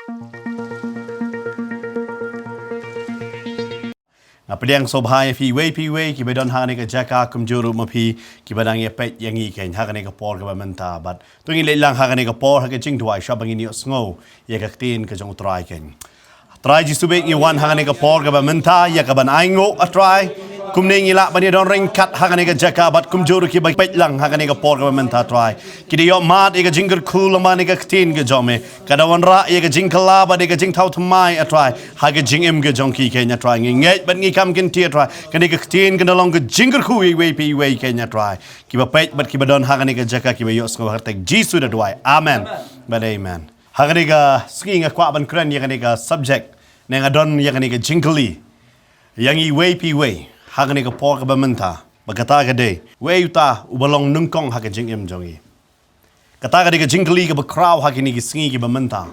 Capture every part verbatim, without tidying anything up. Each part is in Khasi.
Nga pdiang sngewbha ïa phi iwei pa iwei kiba don ha kane ka jaka, kumjuh ruh ma phi kiba dang ïa peit ïa ngi keiñ ha kane ka por kaba mynta. Bad to ngin leit lang ha kane ka por ha ka jingduwai shwa ba ngin ïohsngew ïa ka ktien ka jong U Trai keiñ. Trai Jisu bad ngi wan ha kane ka por kaba mynta ïa kaban ainguh, A Trai. Kumne ngi lah ban ïadon ryngkat ha kane ka jaka bad kumjuh ruh kiba peit lang ha kane ka por kaba mynta, Trai. Ki da ïoh mad ïa ka jingkyrkhu lyngba kane ka ktien ka jong me. Ka da wanrah ïa ka jingkylla bad ïa ka jingthaw thymmai, A Trai, ha ka jingim ka jong ki keiñ, A Trai. Ngi ngeit bad ngi kam kynti, A Trai, kane ka ktien kan da long ka jingkyrkhu ïa iwei pa iwei keiñ, A Trai, kiba peit bad kiba don ha kane ka jaka, kiba ïohsngew ha ka kyrteng Jisu da duwai. Amen. Bad amen. Ha kane ka sngi nga kwah ban kren ïa kane ka subject, ne nga don ïa kane ka jingkylli ïa ngi iwei pa iwei ha kane ka por kaba mynta, ba kata ka dei, uei uta uba long nyngkong ha ka jingim jong ngi? Kata ka dei ka jingkylli kaba khraw ha kine ki sngi kiba mynta.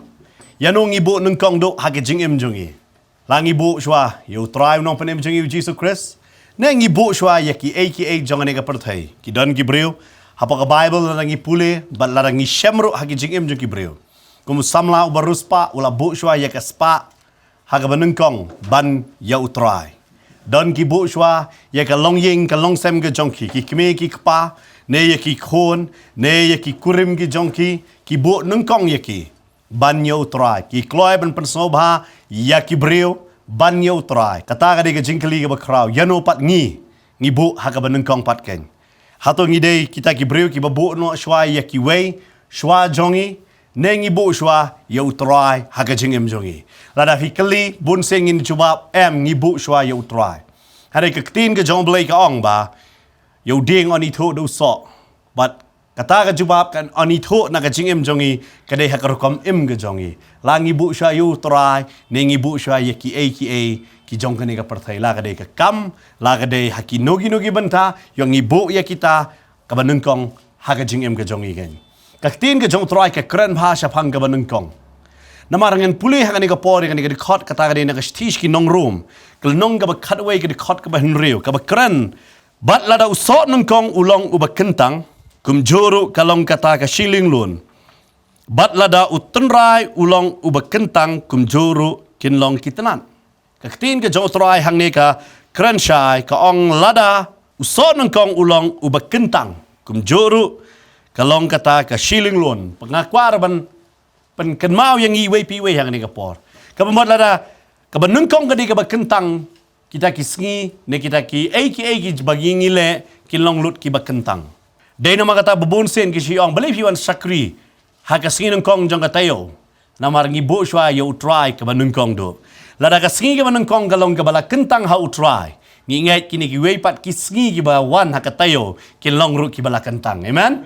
Ïano ngi buh nyngkong duh ha ka jingim jong ngi? La ngi buh shuwa ïa U Trai U Nongpynim jong ngi U Jisu Khrist, ne ngi buh shuwa ïa kiei kiei jong kane ka pyrthei? Ki don ki briew hapoh ka Baibl, lada ngi pule bad lada ngi shem ruh ha ki jingim jong ki briew, kum u samla uba riewspah u la buh shuwa ïa ka spah ha kaba nyngkong ban ïa U Trai. Don ki buh shuwa ïa ka longïing ka longsem ka jong ki, ki kmie ki kpa, ne ïa ki khun, ne ïa ki kurim ki jong ki, ki buh nyngkong ïa ki ban ïa U Trai. Ki kloi ban pynsngewbha ïa ki briew ban ïa U Trai. Kata ka dei ka jingkylli kaba khraw, ïano pat ngi, ngi buh ha kaba nyngkong pat keiñ? Hato ngi dei kita ki briew kiba buh noh shuwa ïa kiwei shuwa jong ngi, ne ngi buh shuwa ïa U Trai ha ka jingim jong ngi? Lada phi kylli, bun sien ngin jubab, em, ngi buh shuwa ïa U Trai. Hynrei ka ktien ka jong U Blei ka ong ba ïa u dieng un ithuh da u soh. Bad kata ka jubab kan un ithuh na ka jingim jong ngi ka dei ha ka rukom im ka jong ngi. La ngi buh shuwa ïa U Trai, ne ngi buh shuwa ïa kiei kiei ki jong kane ka pyrthei, la ka dei ka kam, la ka dei ha kino kino ki bynta, ïa ngi buh ïa kita kaba nyngkong ha ka jingim ka jong ngi keiñ. Ka ktien ka jong U Trai ka kren bha shaphang kaba nyngkong. Namar ngan pule ha kane ka por, kane ka dkhot, kata ka dei na ka shithi sha ki nong Rom, ka lynnong kaba khatwei, ka dkhot kaba hynriew, kaba kren: Bad lada u soh nyngkong u long uba kyntang, kumjuh ruh ka long kata ka shiliang lun. Bad lada u tynrai u long uba kyntang, kumjuh ruh kin long ki tnat. Ka ktien ka jong U Trai hangne ka kren shai, ka ong lada u soh nyngkong u long uba kyntang, kumjuh ruh ka long kata ka shiliang lun. Nga kwah ruh ban pynkynmaw ïa ngi iwei pa iwei hangne ka por. Kaba mut lada kaba nyngkong ka dei kaba kyntang, kita ki sngi ne kita kiei kiei kiba ngi leh kin long lut kiba kyntang. Dei namar kata ba bun sien ki shu ong, balei phi wan shakri ha ka sngi nyngkong jong ka taïew? Namar ngi buh shuwa ïa U Trai kaba nyngkong duh. Lada ka sngi kaba nyngkong ka long kaba la kyntang ha U Trai, ngi ngeit kine kiwei pat ki sngi kiba wan ha ka taïew kin long ruh kiba la kyntang. Amen.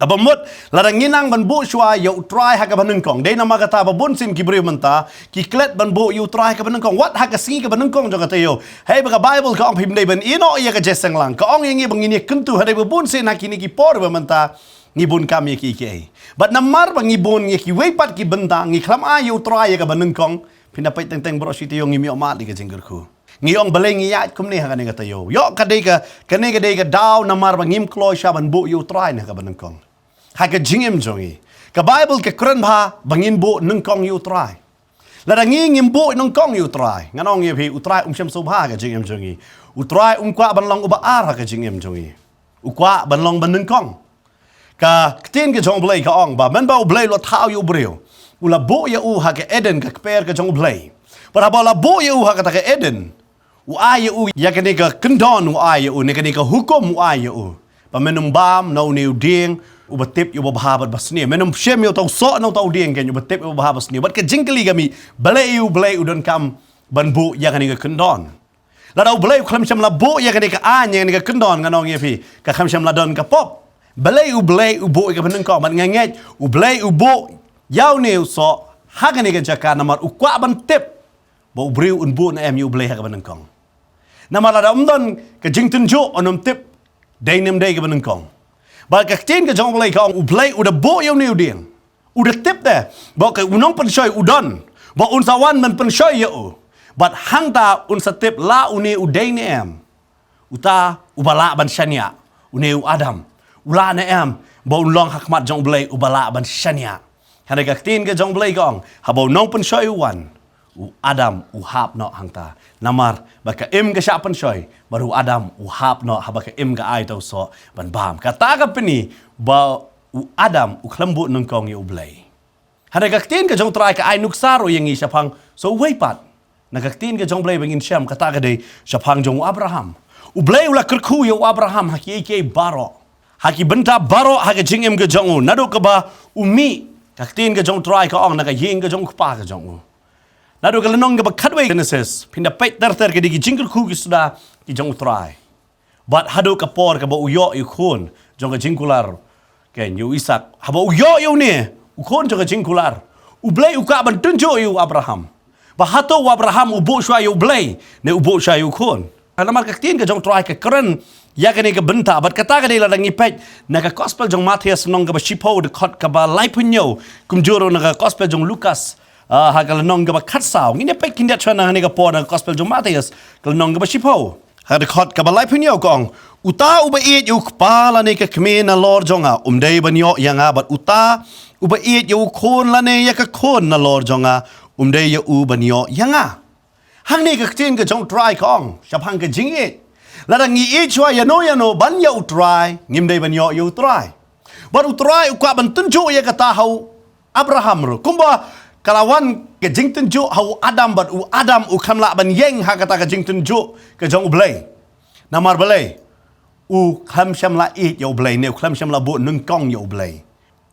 Kaba mut, lada ngi nang ban buh shuwa ïa U Trai ha kaba nyngkong. Dei namar kata ba bun sien ki briew mynta ki klet ban buh ïa U Trai ha kaba nyngkong, wat ha ka sngi kaba nyngkong jong ka taïew. Hei ba ka Baibl ka ong phim dei ban ïeh noh ïa ka jingïaseng lang. Ka ong ïa ngi ba ngin ïakyntu, hynrei ba bun sien ha kine ki por ba mynta ngi bun kam ïa kiei kiei. Bad namar ba ngi bun ïa kiwei pat ki bynta, ngi khlem ai ïa U Trai ïa kaba nyngkong, phin da peit teng teng baroh shi taïew ngim ïoh mad ïa ka jingkyrkhu. Ngi ong balei ngi ïaid kumne ha kane ka taïew. Ïoh, ka dei ka, kane ka dei ka daw namar ba ngim kloi shuwa ban buh ïa U Trai na kaba nyngkong ha ka jingim jong ngi. Ka Baibl ka kren bha ba ngin buh nyngkong ïa U Trai. Lada ngi ngim buh nyngkong ïa U Trai, ngan ong ïa phi, U Trai um shym sngewbha ha ka jingim jong ngi. U Trai um kwah ban long uba ar ha ka jingim jong ngi. U kwah ban long ba nyngkong. Ka ktien ka jong U Blei ka ong ba mynba U Blei u la thaw ïa u briew, u la buh ïa u ha ka Eden, ka kper ka jong U Blei. Bad haba u la buh ïa u ha kata ka Eden, u ai ïa u ïa kane ka kyndon, u ai ïa u ne kane ka hukum, u ai ïa u ba men ym bam na une u dieng uba tip ïa uba bha bad ba sniew. Men ym shim ïa uta u soh na uta u dieng keiñ uba tip ïa uba bha ba sniew. Bad ka jingkylli ka mih, balei U Blei u donkam ban buh ïa kane ka kyndon? Lada U Blei u khlem shym la buh ïa kane ka aiñ, ïa kane ka kyndon, ngan ong ïa phi, ka khlem shym la don ka pop. Balei U Blei u buh ïa kaba nyngkong? Bad nga ngeit U Blei u buh ïa une u soh ha kane ka jaka namar u kwah ban tip ba u briew un buh ne em ïa U Blei ha kaba nyngkong. Namar lada um don ka jingtynjuh, un ym tip dei ne ym dei kaba nyngkong. Bad ka ktien ka jong U Blei ka ong U Blei u da buh ïa une u dieng. U da tip de ba ka u nongpynshoi u don, ba un sa wan ban pynshoi ïa u. Bad hangta un sa tip la une u dei ne em uta uba lah ban shaniah, une u Adam. U lah ne em ba un long ha khmat jong U Blei uba lah ban shaniah? Hynrei ka ktien ka jong U Blei ka ong, haba u nongpynshoi u wan, u Adam u hap noh hangta. Namar ba ka im ka shah pynshoi, bad u Adam u hap noh haba ka im ka ai uta u soh ban bam. Kata ka pyni ba u Adam u khlem buh nyngkong ïa U Blei. Hynrei ka ktien ka jong U Trai ka ai nuksa ruh ïa ngi shaphang sa uwei pat. Na ka ktien ka jong U Blei ba ngin shem, kata ka dei shaphang jong u Abraham. U Blei u la kyrkhu ïa u Abraham ha kiei kiei baroh, ha ki bynta baroh ha ka jingim ka jong u. Naduh kaba u mih, ka ktien ka jong U Trai ka ong, na ka ïing ka jong u kpa ka jong u. Naduh ka lynnong kaba khatwei Genesis, phin da peit ter ter ka dei ki jingkyrkhu ki suda ki jong U Trai. Bad haduh ka por kaba u ïoh ïa u khun jong ka jingkular, keiñ, ïa u Isaak. Haba u ïoh ïa une u khun jong ka jingkular, U Blei u kwah ban tynjuh ïa u Abraham. Ba hato u Abraham u buh shuwa ïa U Blei, ne u buh shuwa ïa u khun. Namar ka ktien ka jong U Trai ka kren ïa kane ka bynta, bad kata ka dei lada ngi peit na ka gospel jong Mathaios lynnong kaba shiphew, dkhot kaba laiphew hynñiew, kumjuh ruh na ka gospel jong Lukas, ah, ha ka lynnong kaba khatsaw. Ngin ïa peit khyndiat shuwa na kane ka por na ka gospel jong Mathaios, ka lynnong kaba shiphew. Ha ka dkhot kaba laiphew hynñiew ka ong, uta uba ïeit ïa u kpa lane ka kmie nalor jong nga, um dei ban ïoh ïa nga, bad uta uba ïeit ïa u khun lane ïa ka khun nalor jong nga, um dei ïa u ban ïoh ïa nga. Hangne ka ktien ka jong U Trai ka ong shaphang ka jingïeit. Lada ngi ïeit shuwa ïano ïano ban ïa U Trai, ngim dei ban ïoh ïa U Trai. Bad U Trai u kwah ban tynjuh ïa kata ha u Abraham ruh. Kumba ka la wan ka jingtynjuh ha u Adam, bad u Adam u khlem lah ban ïeng ha kata ka jingtynjuh ka jong U Blei. Namar balei? U khlem shym la ïeit ïa U Blei, ne u khlem shym la buh nyngkong ïa U Blei.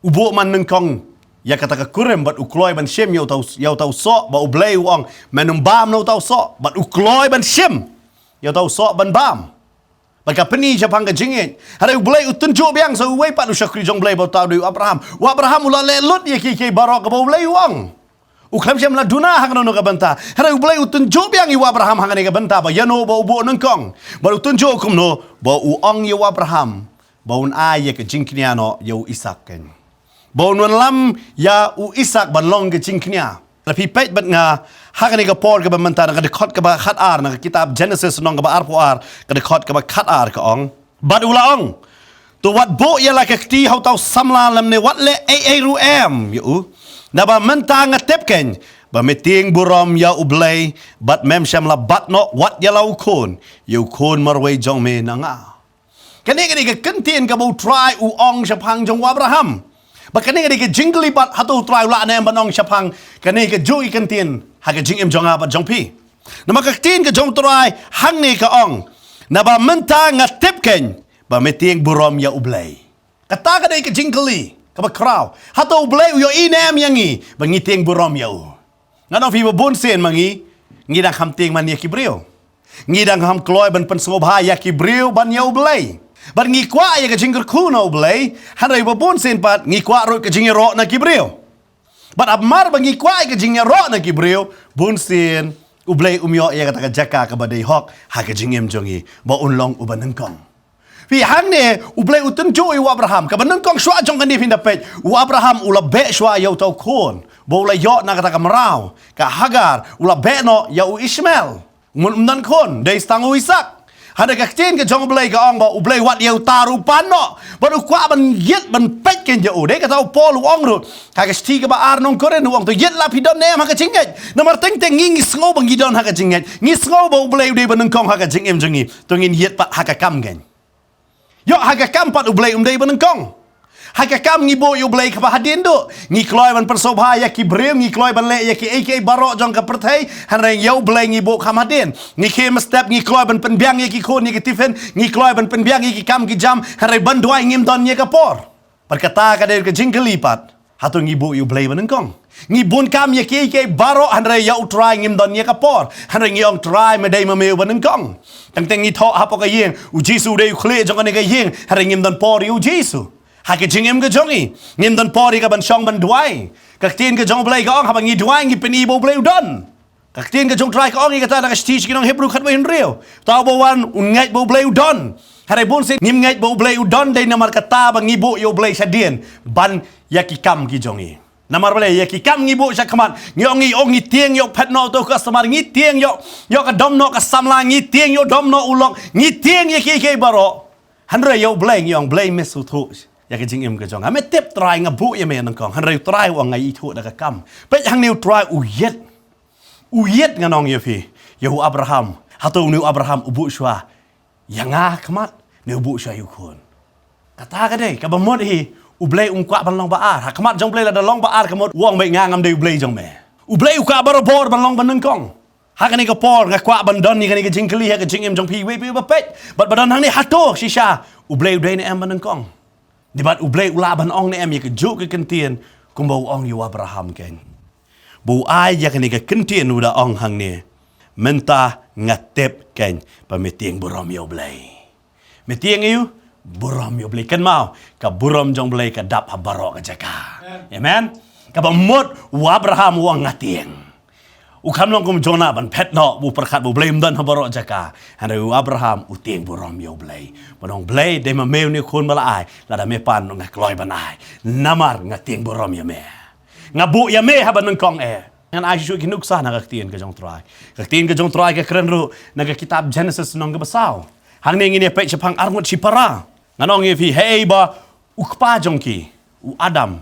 U buh man nyngkong ïa kata ka kurim, bad u kloi ban shim ïa uta u, ïa uta u soh, ba U Blei u ong, men ym bam na uta u soh, bad u kloi ban shim ïa uta u soh ban bam. Bad ka pyni shaphang ka jingïeit. Hynrei U Blei u tynjuh biang sa uwei pat u shakri jong U Blei, ba uta u dei u Abraham. U Abraham u la leh lut ïa kiei kiei baroh kaba U Blei u ong. U khlem shym la duna ha kano kano ka bynta. Hynrei U Blei u tynjuh biang ïa u Abraham ha kane ka bynta, ba ïano ba u buh nyngkong. Bad u tynjuh kumno, ba u ong ïa u Abraham ba un ai ïa ka jingkñia noh ïa u Isaak, keiñ. Ba un wanlam ïa u Isaak ban long ka jingkñia. Lada phi peit bad nga ha kane ka por kaba mynta, na ka dkhot kaba khatar na ka kitab Genesis lynnong kaba arphew ar, ka dkhot kaba khatar ka ong. Bad u la ong, to wat buh ïa la ka kti ha uta u samla lymne wat leh ei ei ruh em ïa u. Naba mynta nga tip, keiñ, ba me tieng burom ïa U Blei, bad mem shym la bat noh wat ïa la u khun, ïa u khun marwei jong me na nga. Kane ka dei ka kyntien kaba U Trai u ong shaphang jong u Abraham. Bad kane ka dei ka jingkylli pat, hato U Trai u lah ne em ban ong shaphang kane kajuh ka kyntien ha ka jingim jong nga bad jong phi. Namar ka ktien ka jong U Trai hangne ka ong, naba mynta nga tip, keiñ, ba me tieng burom ïa U Blei. Kata ka dei ka jingkylli kaba khraw. Hato U Blei u ïohi ne em ïa ngi ba ngi tieng burom ïa u? Nga ong ïa phi, ba bun sien ma ngi, ngi dang kham tieng man ïa ki briew. Ngi dang kham kloi ban pynsngewbha ïa ki briew ban ïa U Blei. Bad ngi kwah ïa ka jingkyrkhu na U Blei, hynrei ba bun sien pat ngi kwah ruh ka jingïaroh na ki briew. Bad namar ba ngi kwah ïa ka jingïaroh na ki briew, bun sien U Blei um ïoh ïa kata ka jaka kaba dei hok ha ka jingim jong ngi, ba un long uba nyngkong. Phi, hangne U Blei u tynjuh ïa u Abraham. Kaba nyngkong shuwa jong kane, phin da peit, u Abraham u la beh shuwa ïa uta u khun ba u la ïoh na kata ka mraw ka Hagar, u la beh noh ïa u Ishmael. Mut ym don khun, dei tang u Isaak. Hynrei ka ktien ka jong U Blei ka ong ba U Blei wat ïa uta ruh u pan noh, bad u kwah ban ïit ban peit keiñ ïa u. Dei kata u Paul u ong ruh ha ka shithi kaba ar lynnong Korinth, u ong, to ïit la phi don ne em ha ka jingngeit. Namar teng teng ngi, ngi sngew ba ngi don ha ka jingngeit, ngi sngew ba U Blei u dei ba nyngkong ha ka jingim jong ngi, to ngin ïit pat ha ka kam keiñ. Ïoh, ha ka kam pat U Blei um dei ba nyngkong. Ha ka kam ngi buh ïa U Blei kaba hadien duh. Ngi kloi ban pynsngewbha ïa ki briew, ngi kloi ban leh ïa kiei kiei baroh jong ka pyrthei, hynrei ïa U Blei ngi buh kham hadien. Ngi khie mynstep, ngi kloi ban pynbiang ïa ki khun ïa ki tiffin, ngi kloi ban pynbiang ïa ki kam ki jam, hynrei ban duwai ngim don ïa ka por. Bad kata ka dei ka jingkylli pat. Hato ngi buh ïa U Blei ba nyngkong? Ngi bun kam ïa kiei kiei baroh, hynrei ïa U Trai ngim don ïa ka por. Hynrei ngi ong, Trai, me dei ma me uba nyngkong. Teng teng ngi thoh hapoh ka ïing, U Jisu u dei u khlieh jong kane ka ïing, hynrei ngim don por ïa U Jisu. Ha ka jingim ka jong ngi, ngim don por ïa ka ban shong ban duwai. Ka ktien ka jong U Blei ka ong, haba ngi duwai ngi pyni ba U Blei u don. Ka ktien ka jong U Trai ka ong ïa kata na ka shithi sha ki nong Hebru khatwei hynriew, uta uba wan un ngeit ba U Blei u don. Hynrei bun sien ngim ngeit ba U Blei u don, dei namar kata ba ngi buh ïa U Blei shadien ban ïa ki kam ki jong ngi. Namar balei? Ïa ki kam ngi buh shakhmat, ngi ong, ngi ong ngi tieng ïoh phet noh uta u customer, ngi tieng ïoh, ïoh ka dom noh ka samla, ngi tieng ïoh dom noh u lok, ngi tieng ïa kiei kiei baroh. Hynrei ïa U Blei ngi ong, Blei, me sngewthuh. Ïa ka jingim ka jong nga. Me tip Trai nga buh ïa me nyngkong. Hynrei u Trai u ong nga ithuh da ka kam. Peit hangne u Trai u ïeit. U ïeit ngan ong ïa phi. Ïa u Abraham. Hato une u Abraham u buh shuwa ïa nga ha khmat ne u buh shuwa ïa u khun. Kata ka dei, kaba mut hi, u Blei um kwah ban long ba ar. Ha khmat jong u Blei lada long ba ar ka mut, u ong beit nga ngam dei u Blei jong me. U Blei u kwah barabor ban long ba nyngkong. Ha kane ka por, nga kwah ban don ïa kane ka jingkylli, ha ka jingim jong phi, wei phi ba peit. Bad ba don hangne hato, shisha, u Blei u dei ne em ba nyngkong. Dei bad u Blei u lah ban ong ne em ïa kajuh ka kyntien, kumba u ong ïa u Abraham keiñ. Ba u ai ïa kane ka kyntien u da ong hangne. Mynta nga tip keiñ ba me tieng burom ïa u Blei. Me tieng ïa u burom ïa u Blei. Kynmaw, ka burom jong u Blei ka dap ha baroh ka jaka. Amen. Kaba mut u Abraham u ong nga tieng. U kham long kum Jonah ban phet noh, u pyrkhat ba u Blei um don ha baroh jaka. Hynrei u Abraham u tieng burom ïa u Blei. Ban ong Blei, dei ma me une u khun ba la ai. Lada me pan nga kloi ban ai. Namar nga tieng burom ïa me. Nga buh ïa me ha ba nyngkong eh. Ngan ai shuh ki nuksa na ka ktien ka jong u Trai. Ka ktien ka jong u Trai ka kren ruh na ka kitab Genesis lynnong kaba saw. Hangne ngin ïa peit shaphang arngut shipara. Ngan ong ïa phi, hei ba u kpa jong ki, u Adam.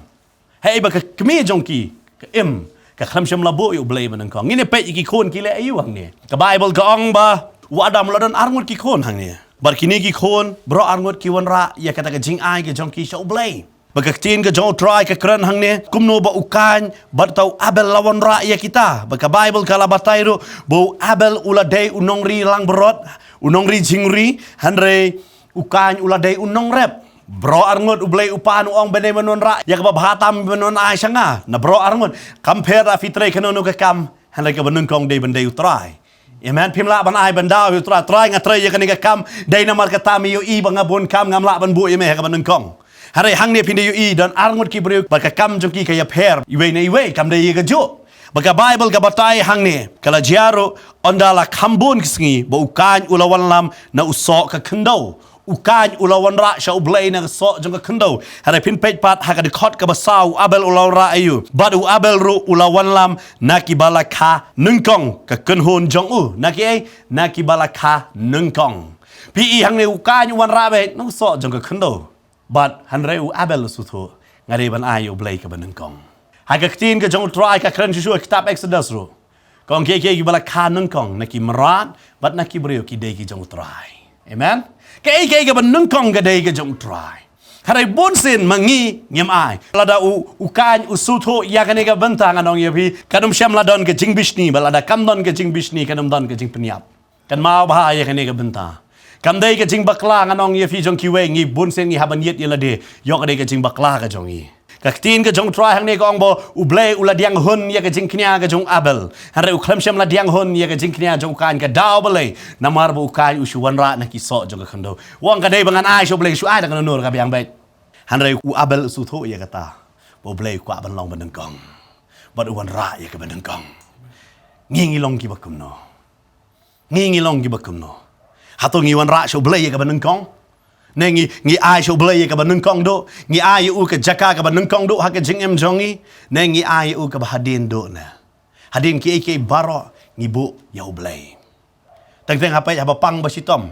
Hei ba ka kmie jong ki, ka Im, ka khlem shym la buh ïa u Blei ba nyngkong. Ngin ïa peit ïa ki khun ki leh aïu hangne. Ka Baibl ka ong ba u Adam u la don arngut ki khun hangne. Bad kine ki khun, baroh arngut ki wanrah ïa kata ka jingai ka jong ki sha u Blei. Ba ka ktien ka jong u Trai ka kren hangne, kumno ba u Kain bad uta u Abel la wanrah ïa kita. Ba ka Baibl ka la batai ruh ba u Abel u la dei u nongri langbrot, u nongri jingri, hynrei u Kain u la dei u nongrep. Baroh arngut u Blei u Kpa u ong ba dei ban wanrah ïa kaba bha tam, ban wanrah sha nga. Na baroh arngut, kam pher da phi trei kano kano ka kam, hynrei kaba nyngkong dei ban dei u Trai. Amen. Phim lah ban ai ban daw ïa u Trai, Trai nga trei ïa kane ka kam, dei namar kata me ïohi ba nga bun kam, ngam lah ban buh ïa me ha kaba nyngkong. Hynrei hangne phin da ïohi don arngut ki briew ba ka kam jong ki ka ïapher iwei na iwei, kam dei ïa kajuh. Ba ka Baibl ka batai hangne, ka la jia ruh, ynda la kham bun ki sngi ba u Kain u la wallam na u soh ka khyndew. U Kain u la wanrah sha u Blei na ka soh jong ka khyndew. Hynrei phin peit pat ha ka dkhot kaba saw, u Abel u la wanrah aïu. Bad u Abel ruh u la wallam na kiba la kha nyngkong ka kynhun jong u. Na kiei, na kiba la kha nyngkong. Phi i hangne u Kain u wanrah beit na u soh jong ka khyndew. Bad hynrei u Abel u sngewthuh, nga dei ban ai ïa u Blei kaba nyngkong. Ha ka ktien ka jong u Trai ka kren shuh shuh ha kitab Exodus ruh. Ka ong kiei kiei kiba la kha nyngkong, na ki mrad bad na ki briew ki dei ki jong u Trai. Amen. Kiei kiei kaba nyngkong ka dei ka jong u Trai. Hynrei bun sien ma ngi ngim ai. Lada u, u Kain u sngewthuh ïa kane ka bynta, ngan ong ïa phi, kan ym shym la don ka jingbishni, bad lada kam don ka jingbishni kan ym don ka jingpynïap. Kynmaw bha ïa kane ka bynta. Kam dei ka jingbakla, ngan ong ïa phi jong kiwei, ngi bun sien ngi hap ban ïit ïa lade. Ïoh ka dei ka jingbakla ka jong ngi. Ka ktien ka jong u Trai hangne ka ong ba u Blei u la diang hun ïa ka jingkñia ka jong u Abel. Hynrei u khlem shym la diang hun ïa ka jingkñia jong u Kain, ka daw balei? Namar ba u Kain u shu wanrah na ki soh jong ka khyndew. U ong ka dei ba ngan ai sha u Blei, shu ai da kano kano ruh ka biang beit. Hynrei u Abel u sngewthuh ïa kata. Ba u Blei u kwah ban long ba nyngkong. Bad u wanrah ïa kaba nyngkong. Ngi ngi long kiba kumno? Ngi ngi long kiba kumno? Hato ngi wanrah sha u Blei ïa kaba nyngkong? Ne ngi, ngi ai sha u Blei ïa kaba nyngkong duh? Ngi ai ïa u ka jaka kaba nyngkong duh ha ka jingim jong ngi? Ne ngi ai ïa u kaba hadien duh ne? Hadien kiei kiei baroh ngi buh ïa u Blei. Teng teng ha peit haba pang ba shitom.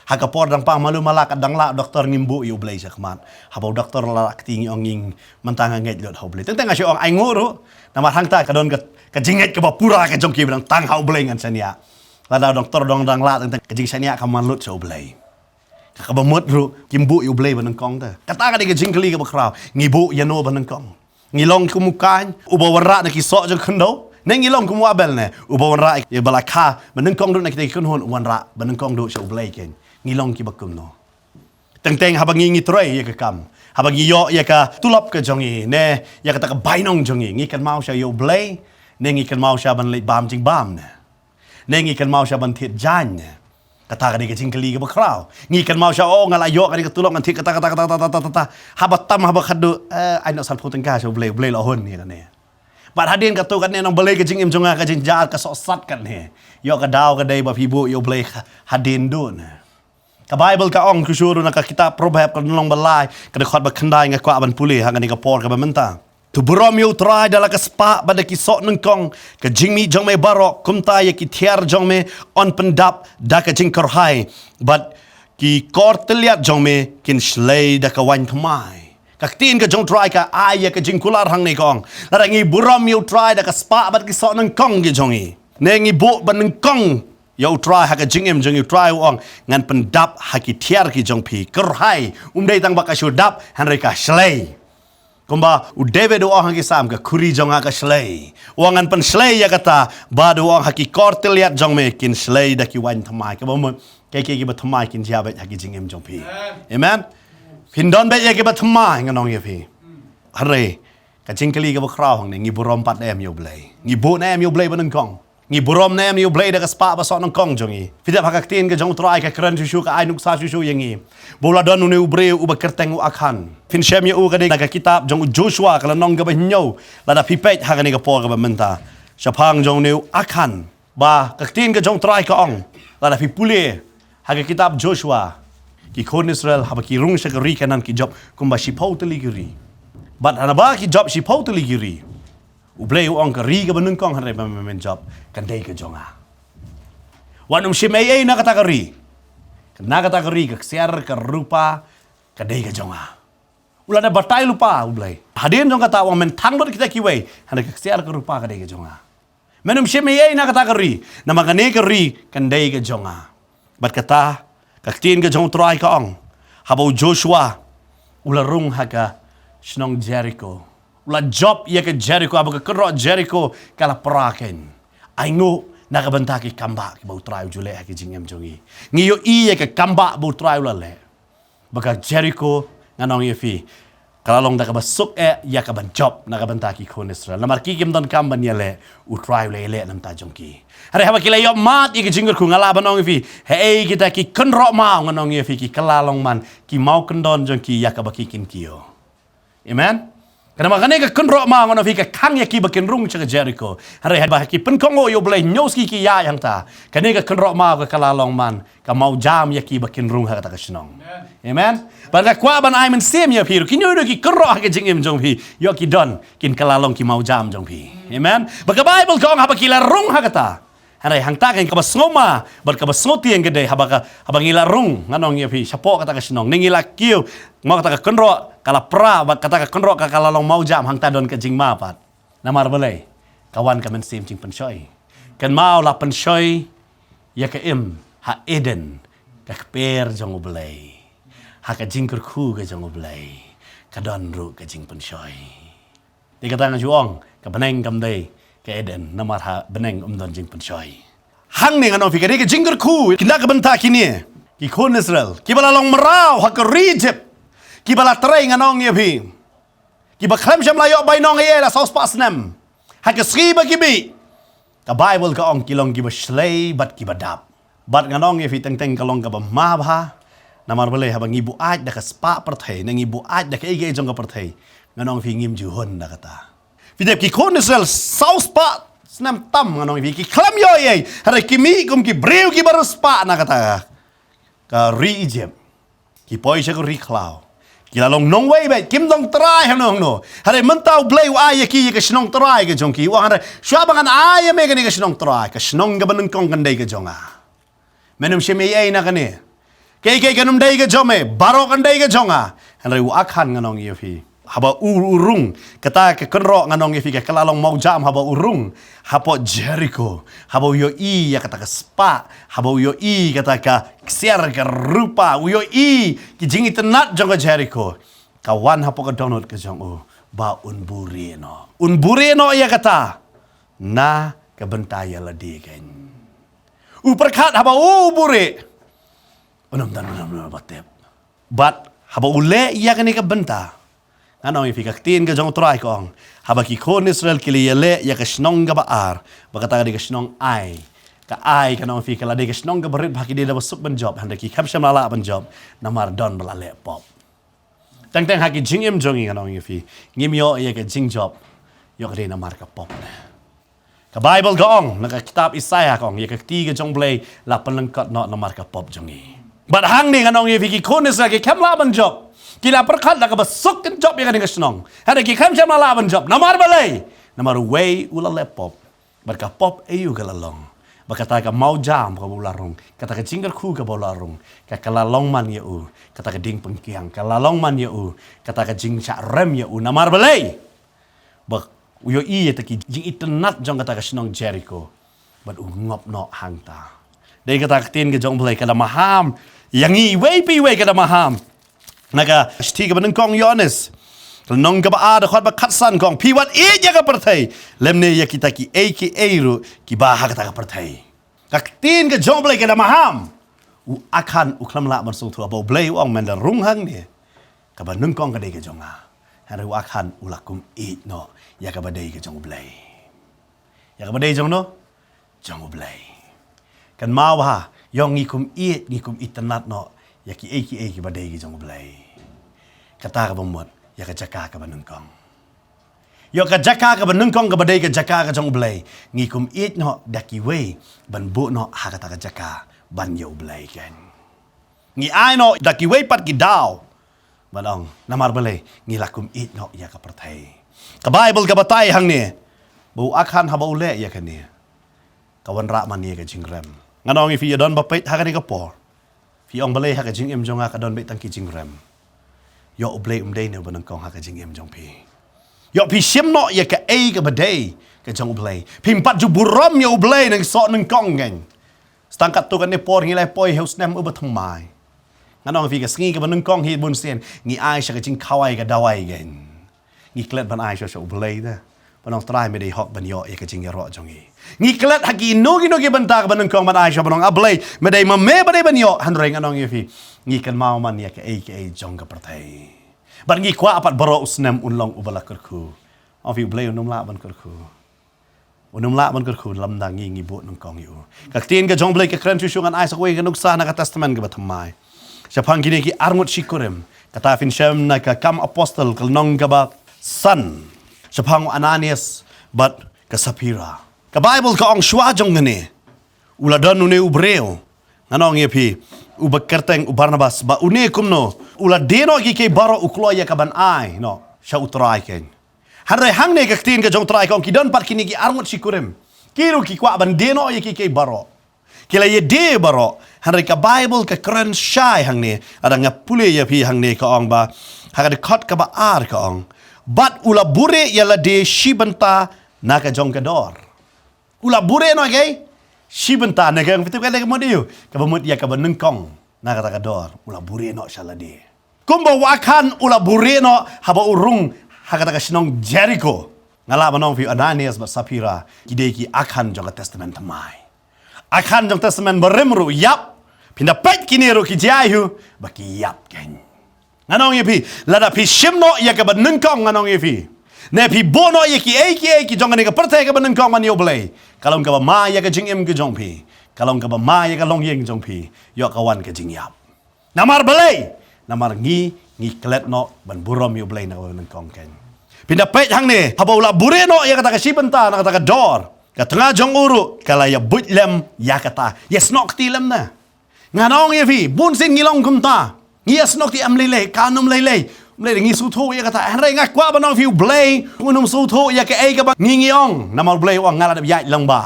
Ha ka por dang pang malu mala, ka dang lah doktor, ngim buh ïa u Blei sha khmat. Haba u doktor la lah kti ngi ong, ngim, mynta nga ngeit lut ha u Blei. Teng teng nga shu ong ainguh ruh. Namar hangta ka don ka, ka jingngeit kaba pura ka jong ki ba dang tang ha u Blei ngan shaniah. Lada u doktor dang, dang lah, teng teng ka jingshaniah kam man lut sha u Blei. Kaba mut ruh kim buh ïa u Blei ba nyngkong te. Kata ka dei ka jingkylli kaba khraw. Ngi buh ïano ba nyngkong? Ngi long kum u Kain uba wanrah na ki soh jong ka khyndew, ne ngi long kum u Abel ne uba wanrah ïa ba la kha ba nyngkong duh na kita ki kynhun, u wanrah ba nyngkong duh sha u Blei keiñ? Ngi long kiba kumno? Teng teng haba ngi, ngi trei ïa ka kam, haba ngi ïoh ïa ka tulop ka jong ngi, ne ïa kata ka bainong jong ngi, ngi kynmaw sha ïa u Blei, ne ngi kynmaw sha ban leit bam jingbam ne? Ne ngi kynmaw sha ban thied jaiñ ne? Kata ka dei ka jingkylli kaba khraw. Ngi kynmaw sha, oh, nga la ïoh kane ka tulop, ngan thied kata, kata, kata. Haba tam, haba khatduh, eh, ai noh sanphew tyngka sha u Blei, u Blei la hun ïa kane. Bad hadien katto katne, nang balei ka jingim jong nga ka jynjar, ka sohsat katne? Ïoh, ka daw ka dei ba phi buh ïa u Blei ha, hadien duh ne? Ka Baibl ka ong, ka shu ruh na ka kitab Proverb, ka lynnong ba lai, ka dkhot ba khyndai, nga kwah ban pule ha kane ka por kaba mynta. To burom ïa u Trai da la ka spah bad da ki soh nyngkong, ka jingmih jong me baroh, kumta ïa ki thiar jong me yn pyndap da ka jingkyrhai, bad ki kor tylliat jong me kin shlei da ka waiñ thymmai. Ka ktien ka jong U Trai ka ai ïa ka jingkular hangne ka ong, lada ngi burom ïa U Trai da ka spah bad ki soh nyngkong ki jong ngi, ne ngi buh banyngkong ïa U Trai ha ka jingim jong ngi, U Trai u ong, ngan pyndap ha ki tiar ki jong phi. Kyrhai, um dei tang ba ka shu dap, hynrei ka shlei. Kumba u David u ong ha ki Salm, ka khuri jong nga ka shlei. U ong, ngan pynshlei ïa kata, bad u ong, ha ki kor tylliat jong me kin shlei da ki waiñ thymmai. Kaba mut, kiei kiei kiba thymmai kin jia beit ha ki jingim jong phi. Amen. Phin don beit ïa kiba thymmai, ngan ong ïa phi. Hynrei ka jingkylli kaba khraw hangne, ngi burom pat ne em ïa U Blei? Ngi buh ne em ïa U Blei banyngkong? Ngi burom ne em ïa U Blei da ka spah ba soh nyngkong jong ngi? Phi dep ha ka ktien ka jong U Trai ka kren shuh shuh, ka ai nuksa shuh shuh ïa ngi ba u la don une u briew uba kyrteng u Akhan. Phin shem ïa u ka dei na ka kitab jong u Joshua, ka lynnong kaba hynñiew, lada phi peit ha kane ka por kaba mynta. Shaphang jong une u Akhan, ba ka ktien ka jong U Trai ka ong, lada phi pule ha ka kitab Joshua, ki khun Israel haba ki rung sha ka ri Kanaan ki jop kumba shiphew tylli ki ri. Bad haba ki jop shiphew tylli ki ri, U Blei u ong, ka ri kaba nyngkong, hynrei ba men jop, kan dei ka jong nga. Wat nym shim ei ei na kata ka ri. Na kata ka ri ka ksiar ka rupa ka dei ka jong nga. U la dep batai lypa U Blei. Hadien jong kata u ong, men thang lut kita kiwei, hynrei ka ksiar ka rupa ka dei ka jong nga. Men nym shim ei ei na kata ka ri, namar kane ka ri kan dei ka jong nga. Bad kata, ka ktien ka jong U Trai ka ong, haba u Joshua u la rung ha ka shnong Jeriko, u la jop ïa ka Jeriko, haba ka kynroh Jeriko ka la pra kein. Ai nguh na ka bynta ki kambah kiba U Trai u ju leh ha ki jingim jong ngi. Ngi ïohi ïa ka kambah ba U Trai u la leh. Ba ka Jeriko, ngan ong ïa phi, ka la long da kaba suk eh ïa ka ban jop na ka bynta ki khun Israel. Namar ki kim don kam ban ïaleh, U Trai u la ïaleh na ka bynta jong ki. Hynrei haba ki la ïoh mad ïa ki jingkyrkhu, nga lah ban ong ïa phi, haei kita ki kynroh maw, ngan ong ïa phi, ki kylla longman, ki maw kyndon jong ki ïa kaba ki kin kiew. Amen. Kane ma kane ka kynroh maw, ngan ong ïa phi, ka khang ïa ki ba kin rung sha ka Jeriko. Hynrei haba ki pynkohnguh ïa U Blei, hynñiew sngi ki ïaid hangta. Kane ka kynroh maw ka kylla longman, ka mawjam ïa ki ba kin rung ha kata ka shnong. Amen. Bad nga kwah ban ai mynsiem ïa phi ruh, kino kino ki kynroh ha ka jingim jong phi, ïoh ki don, kin kylla long ki mawjam jong phi. Amen. Ba ka Baibl ka ong haba ki la rung ha kata. Hynrei hangta kein kaba sngewma bad kaba sngewtieng ka dei haba ka, haba ngi la rung, ngan ong ïa phi, shapoh kata ka shnong, ne ngi la kiew, mo, kata ka kynroh ka la pra bad kata ka kynroh ka, ka la long mawjam, hangta don ka jingma pat. Namar balei? Ka wan ka mynsiem jingpynshoi. Kynmaw, la pynshoi ïa ka im ha Eden, ka kper jong U Blei. Ha ka jingkyrkhu ka jong U Blei, ka don ruh ka jingpynshoi. Te kata nga ju ong, ka bneng kam dei ka Eden, namar ha bneng ym don jingpynshoi. Hangne ngan ong ïa phi, ka dei ka jingkyrkhu, ki na ka bynta kine ki khun Israel kiba la long mraw ha ka ri Ijipt, kiba la trei, ngan ong ïa phi, kiba khlem shym la ïoh bainong ei ei la saw spah snem. Ha ka sngi ba ki mih, ka Baibl ka ong ki long kiba shlei bad kiba dap. Bad ngan ong ïa phi, teng teng ka long kaba ma bha. Namar balei? Haba ngi buaid da ka spah pyrthei, ne ngi buaid da kaei kaei jong ka pyrthei, ngan ong ïa phi, ngim ju hun da kata. Phi dep, ki khun Israel saw spah snem tam, ngan ong ïa phi, ki khlem ïoh ei ei, hynrei ki mih kum ki briew kiba riewspah na kata ka ri Ijipt. Ki poi sha ka ri khlaw. Ki la long nongwei beit, kim don trai hangno hangno. Hynrei mynta U Blei u ai ïa ki ïa ka shnong trai ka jong ki. U ong, hynrei shuwa ba ngan ai ïa me kane ka shnong trai, ka shnong kaba nyngkong kan dei ka jong nga. Men ym shim ei ei na kane. Kaei kaei kan ym dei ka jong me, baroh kan dei ka jong nga. Hynrei u Akhan, ngan ong ïa phi, haba u, u rung, kata ka kynroh, ngan ong ïa phi, ka kylla long mawjam haba u rung hapoh Jeriko, haba u ïohi ïa kata ka spah, haba u ïohi kata ka ksiar ka rupa, u ïohi ki jingitynnad jong ka Jeriko. Ka wan hapoh ka dohnud ka jong u ba un buhrieh noh. Un buhrieh noh ïa kata na ka bynta ïa lade kein. U pyrkhat haba u buhrieh, un ym don, un ym don ba tep. Bad haba u leh ïa kane ka bynta, ngan ong ïa phi, ka ktien ka jong U Trai ka ong, haba ki khun Israel ki la ïaleh ïa ka shnong kaba ar, ba kata ka dei ka shnong Ai. Ka Ai, ngan ong ïa phi, ka la dei ka shnong kaba rit bha, ki dei da ba suk ban jop, hynrei ki khlem shym la lah ban jop, namar don ba la leh pop. Teng teng ha ki jingim jong ngi, ngan ong ïa phi, ngim ïoh ïa ka jingjop, ïoh ka dei namar ka pop ne. Ka Baibl ka ong, na ka kitab Isaïah ka ong, ïa ka kti ka jong U Blei la pynlyngkot noh namar ka pop jong ngi. Bad hangne ngan ong ïa phi, ki khun Israel ki khlem lah ban jop. Ki la pyrkhat da kaba suk kin jop ïa kane ka shnong. Hynrei ki khlem shym la lah ban jop. Namar balei? Namar uwei u la leh pop. Bad ka pop aïu ka la long? Ba kata ka mawjam kaba u la rung, kata ka jingkyrkhu kaba u la rung, ka ka la long man ïa u kata ka ding pyngkiang, ka la long man ïa u kata ka jingshah rem ïa u. Namar balei? Ba u ïohi ïa kata ki jingitynnad jong kata ka shnong Jeriko, bad u ngop noh hangta. Dei kata ka ktien ka jong u Blei ka da maham ïa ngi iwei pa iwei, ka da maham. Na ka shithi kaba nyngkong Ïoannis, ka lynnong kaba ar, dkhot ba khatsan, ka ong, phi wat ïeit ïa ka pyrthei lymne ïa kita kiei kiei ruh kiba ha kata ka pyrthei. Ka ktien ka jong u Blei ka da maham. U Akhan u khlem lah ban sngewthuh ba u Blei u ong, men da rung hangne, kaba nyngkong ka dei ka jong nga. Hynrei u Akhan u la kum ïeit noh ïa kaba dei ka jong u Blei. Ïa kaba dei jong no, jong u Blei. Kynmaw ba ha, ïong ngi kum ïeit, ngi kum itynnad noh ïa kiei kiei kiba dei ki jong u Blei. Kata kaba mut ïa ka jaka kaba nyngkong. Ïa ka jaka kaba nyngkong kaba dei ka jaka ka jong u Blei, ngi kum ïeit noh da kiwei ban buh noh ha kata ka jaka ban ïa u Blei keiñ. Ngi ai noh da kiwei pat ki daw. Ban ong, namar balei? Ngi la kum ïeit noh ïa ka pyrthei. Ka Baibl ka batai hangne ba u Akhan haba u leh ïa kane, ka wanrah man ïa ka jingrem. Ngan ong ïa phi, ïa don ba peit ha kane ka por, phi ong, balei ha ka jingim jong nga ka don beit tang ki jingrem? Ïoh u Blei um dei ne uba nyngkong ha ka jingim jong phi. Ïoh phi shim noh ïa kaei kaba dei ka jong u Blei. Phim pat ju burom ïa u Blei nangsoh nyngkong keiñ. Sa tang katto katne por ngi la poi ha u snem uba thymmai. Ngan ong ïa phi, ka sngi kaba nyngkong hi bunsien ngi ai sha ka jingkhawai ka dawai keiñ. Ngi klet ban ai sha, sha u Blei te. Ban ong, Trai, me dei hok ban ïoh ïa ka jingïaroh jong ngi. Ngi klet ha kino kino ki bynta kaba nyngkong ban ai sha, ban ong, A Blei, me dei ma me ba dei ban ïoh. Hynrei ngan ong ïa phi, ngi kynmaw man ïa kaei kaei jong ka pyrthei. Bad ngi kwah pat baroh u snem un long uba la kyrkhu. Ong ïa phi, u Blei un ym lah ban kyrkhu. Un ym lah ban kyrkhu lymda ngi ngi buh nyngkong ïa u. Ka ktien ka jong u Blei ka kren shuh shuh, ngan ai sa kawei ka nuksa na ka Testament kaba thymmai. Shaphang kine ki arngut shikurim, kata phin shem na ka Kam Apostol ka lynnong kaba san, shaphang u Ananias bad ka Saphira. Ka Baibl ka ong, shuwa jong kane u la don une u briew, ngan ong ïa phi, uba kyrteng u Barnabas, ba une kumno u la die noh ïa kiei kiei baroh, u kloi ïa ka ban ai noh sha u Trai keiñ. Hynrei hangne ka ktien ka jong u Trai ka ong, ki don pat kine ki arngut shikurim, ki ruh ki kwah ban die noh ïa kiei kiei baroh. Ki la ïa die baroh. Hynrei ka Baibl ka kren shai hangne, lada nga pule ïa phi hangne, ka ong ba ha ka dkhot kaba ar ka ong, bad u la buhrieh ïa lade shi bynta na ka jong ka dor. U la buhrieh noh ïa kaei? Shi bynta. Na ka, phi tip kaei ka mut ïa u? Kaba mut ïa kaba nyngkong na kata ka dor, u la buhrieh noh sha lade. Kumba u Akhan u la buhrieh noh haba u rung ha kata ka shnong Jeriko. Nga lah ban ong ïa phi, Ananias bad Saphira ki dei ki Akhan jong ka Testament Thymmai. Akhan jong Testament Barim ruh ïap. Phin da peit kine ruh ki jia ïa u ba ki ïap keiñ. Ngan ong ïa phi, lada phi shim noh ïa kaba nyngkong, ngan ong ïa phi, ne phi buh noh ïa kiei kiei ki jong kane ka pyrthei kaba nyngkong ban ïa u Blei, ka long kaba ma ïa ka jingim ka jong phi, ka long kaba ma ïa ka longïing jong phi, ïoh ka wan ka jingïap. Namar balei? Namar ngi, ngi klet noh ban burom ïa u Blei na kaba nyngkong keiñ. Phin da peit hangne, haba u la buhrieh noh ïa kata ka shi bynta na kata ka dor, ka tnga jong u ruh ka la ïa buit lem ïa kata. Ïa snoh kti lem na. Ngan ong ïa phi, bunsien ngi long kumta. Ngi ïa snoh kti, em lei lei, kan ym lei lei. Em lei lei, ngi sngewthuh ïa kata. Hynrei nga kwah ban ong ïa phi, u Blei un ym sngewthuh ïa kaei kaba ngi ngi ong. Namar u Blei u ong, nga la dep ïaid lyngba.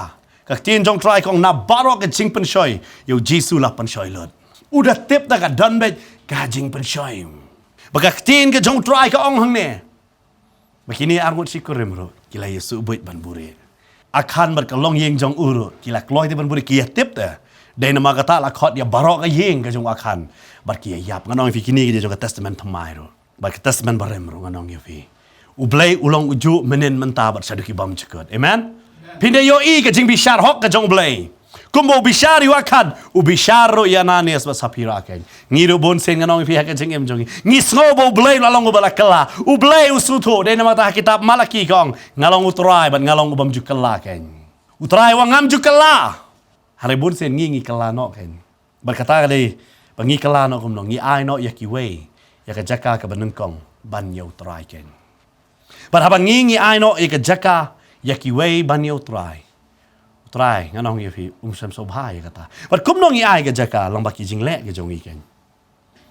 Ka ktien jong u Trai ka ong, na baroh ka jingpynshoi ïa u Jisu la pynshoi lut. U da tip da ka don beit ka jingpynshoi. Ba ka ktien ka jong u Trai ka ong hangne, ba kine arngut shikurim ruh ki la ïa suh buit ban buhrieh. Akhan bad ka longïing jong u ruh ki la kloi te ban buhrieh, ki ïa tip te. Dei namar kata la khot ïa baroh ka ïing ka jong u Akhan bad ki ïa ïap. Ngan ong ïa phi, kine ki dei jong ka Testament Thymmai ruh bad ka Testament Barim ruh, ngan ong ïa phi. U Blei u long u juh mynhynnin, mynta bad shaduh ki bymjukut. Amen. Phin da ïohi ka jingbishar hok ka jong u Blei. Kumba u bishar ïa u Akhan, u bishar ruh ïa Ananias bad Saphira keiñ. Ngi ruh bunsien, ngan ong ïa phi, ha ka jingim jong ngi, ngi sngew ba u Blei u la long uba la kylla. U Blei u sngewthuh, dei namar kata ha kitab Malaki ka ong, nga long u Trai bad nga long u bym ju kylla keiñ. U Trai u ong ngam ju kylla. Hynrei bunsien ngi ngi kylla noh keiñ. Bad kata ka dei ba ngi kylla noh kumno? Ngi ai noh ïa kiwei ïa ka jaka kaba nyngkong ban ïa u Trai keiñ. Bad haba ngi ngi ai noh ïa ka jaka ïa kiwei ban ïa u Trai, u Trai, ngan ong ïa phi, um shym sngewbha ïa kata. Bad kumno ngi ai ka jaka? Lyngba ki jingleh ki jong ngi keiñ.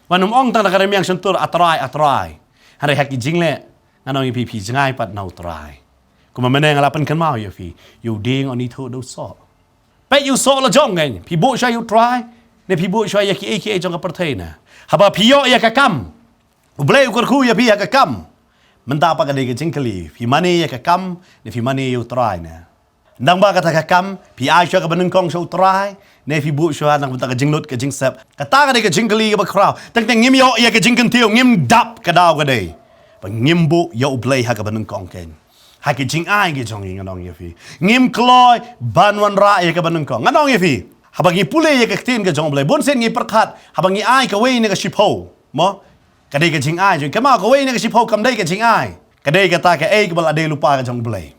Wat nym ong tang da ka rmiang shyntur, A Trai, A Trai, hynrei ha ki jingleh, ngan ong ïa phi, phi jngai pat na u Trai. Kumba mynne nga la pynkynmaw ïa phi, ïa u dieng un ithuh da u soh. Peit ïa u soh la jong, kan? Phi buh shuwa ïa u Trai, ne phi buh shuwa ïa kiei kiei jong ka pyrthei, ne? Haba phi ïoh ïa ka kam, U Blei u kyrkhu ïa phi ha ka kam. Mynta pat ka dei ka jingkylli, phi mane ïa ka kam, ne phi mane ïa u Trai, ne? Nangba kata ka kam, phi ai shuwa kaba nyngkong sha u Trai, ne phi buh shuwa nangta ka jinglut ka jingsep. Kata ka dei ka jingkylli kaba khraw. Teng teng ngim ïoh ïa ka jingkyntiew, ngim dap, ka daw ka dei ba ngim buh ïa U Blei ha kaba nyngkong, kan? Ha ki jingai ki jong ngi, ngan ong ïa phi, ngim kloi ban wanrah ïa kaba nyngkong. Ngan ong ïa phi, haba ngi pule ïa ka ktien ka jong U Blei, bun sien ngi pyrkhat haba ngi ai kawei na ka shiphew, mo, ka dei ka jingai jong ngi. Kynmaw, kawei na ka shiphew kam dei ka jingai. Ka dei kata kaei kaba la dei lypa ka jong U Blei.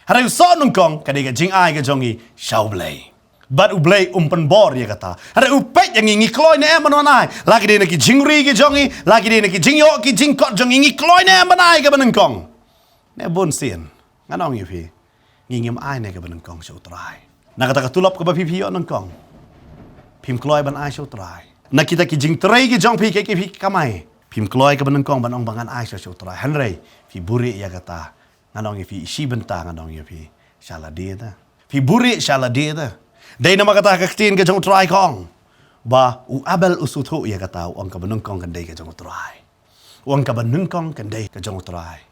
Hynrei u soh nyngkong ka dei ka jingai ka jong ngi sha U Blei. Bad U Blei um pynbor ïa kata. Hynrei u peit ïa ngi, ngi kloi ne em ban wan ai. La ki dei na ki jingri ki jong ngi, la ki dei na ki jingïoh ki jingkot jong ngi, ngi kloi ne em ban ai kaba nyngkong. Ne bun sien, ngan ong ïa phi, ngi ngim ai ne kaba nyngkong sha u Trai. Na kata ka tulop kaba phi phi ïoh nyngkong, phim kloi ban ai sha u Trai. Na kita ki jingtrei ki jong phi, ki ki phi kamai, phim kloi kaba nyngkong ban ong ba ngan ai sha, sha u Trai. Hynrei phi buhrieh ïa kata, ngan ong ïa phi, shi bynta ngan ong ïa phi, sha lade te. Phi buhrieh sha lade te. Dei namar kata ka ktien ka jong u Trai ka ong ba u Abel u sngewthuh ïa kata, u ong kaba nyngkong kan dei ka jong u Trai. U ong kaba nyngkong kan dei ka jong u Trai.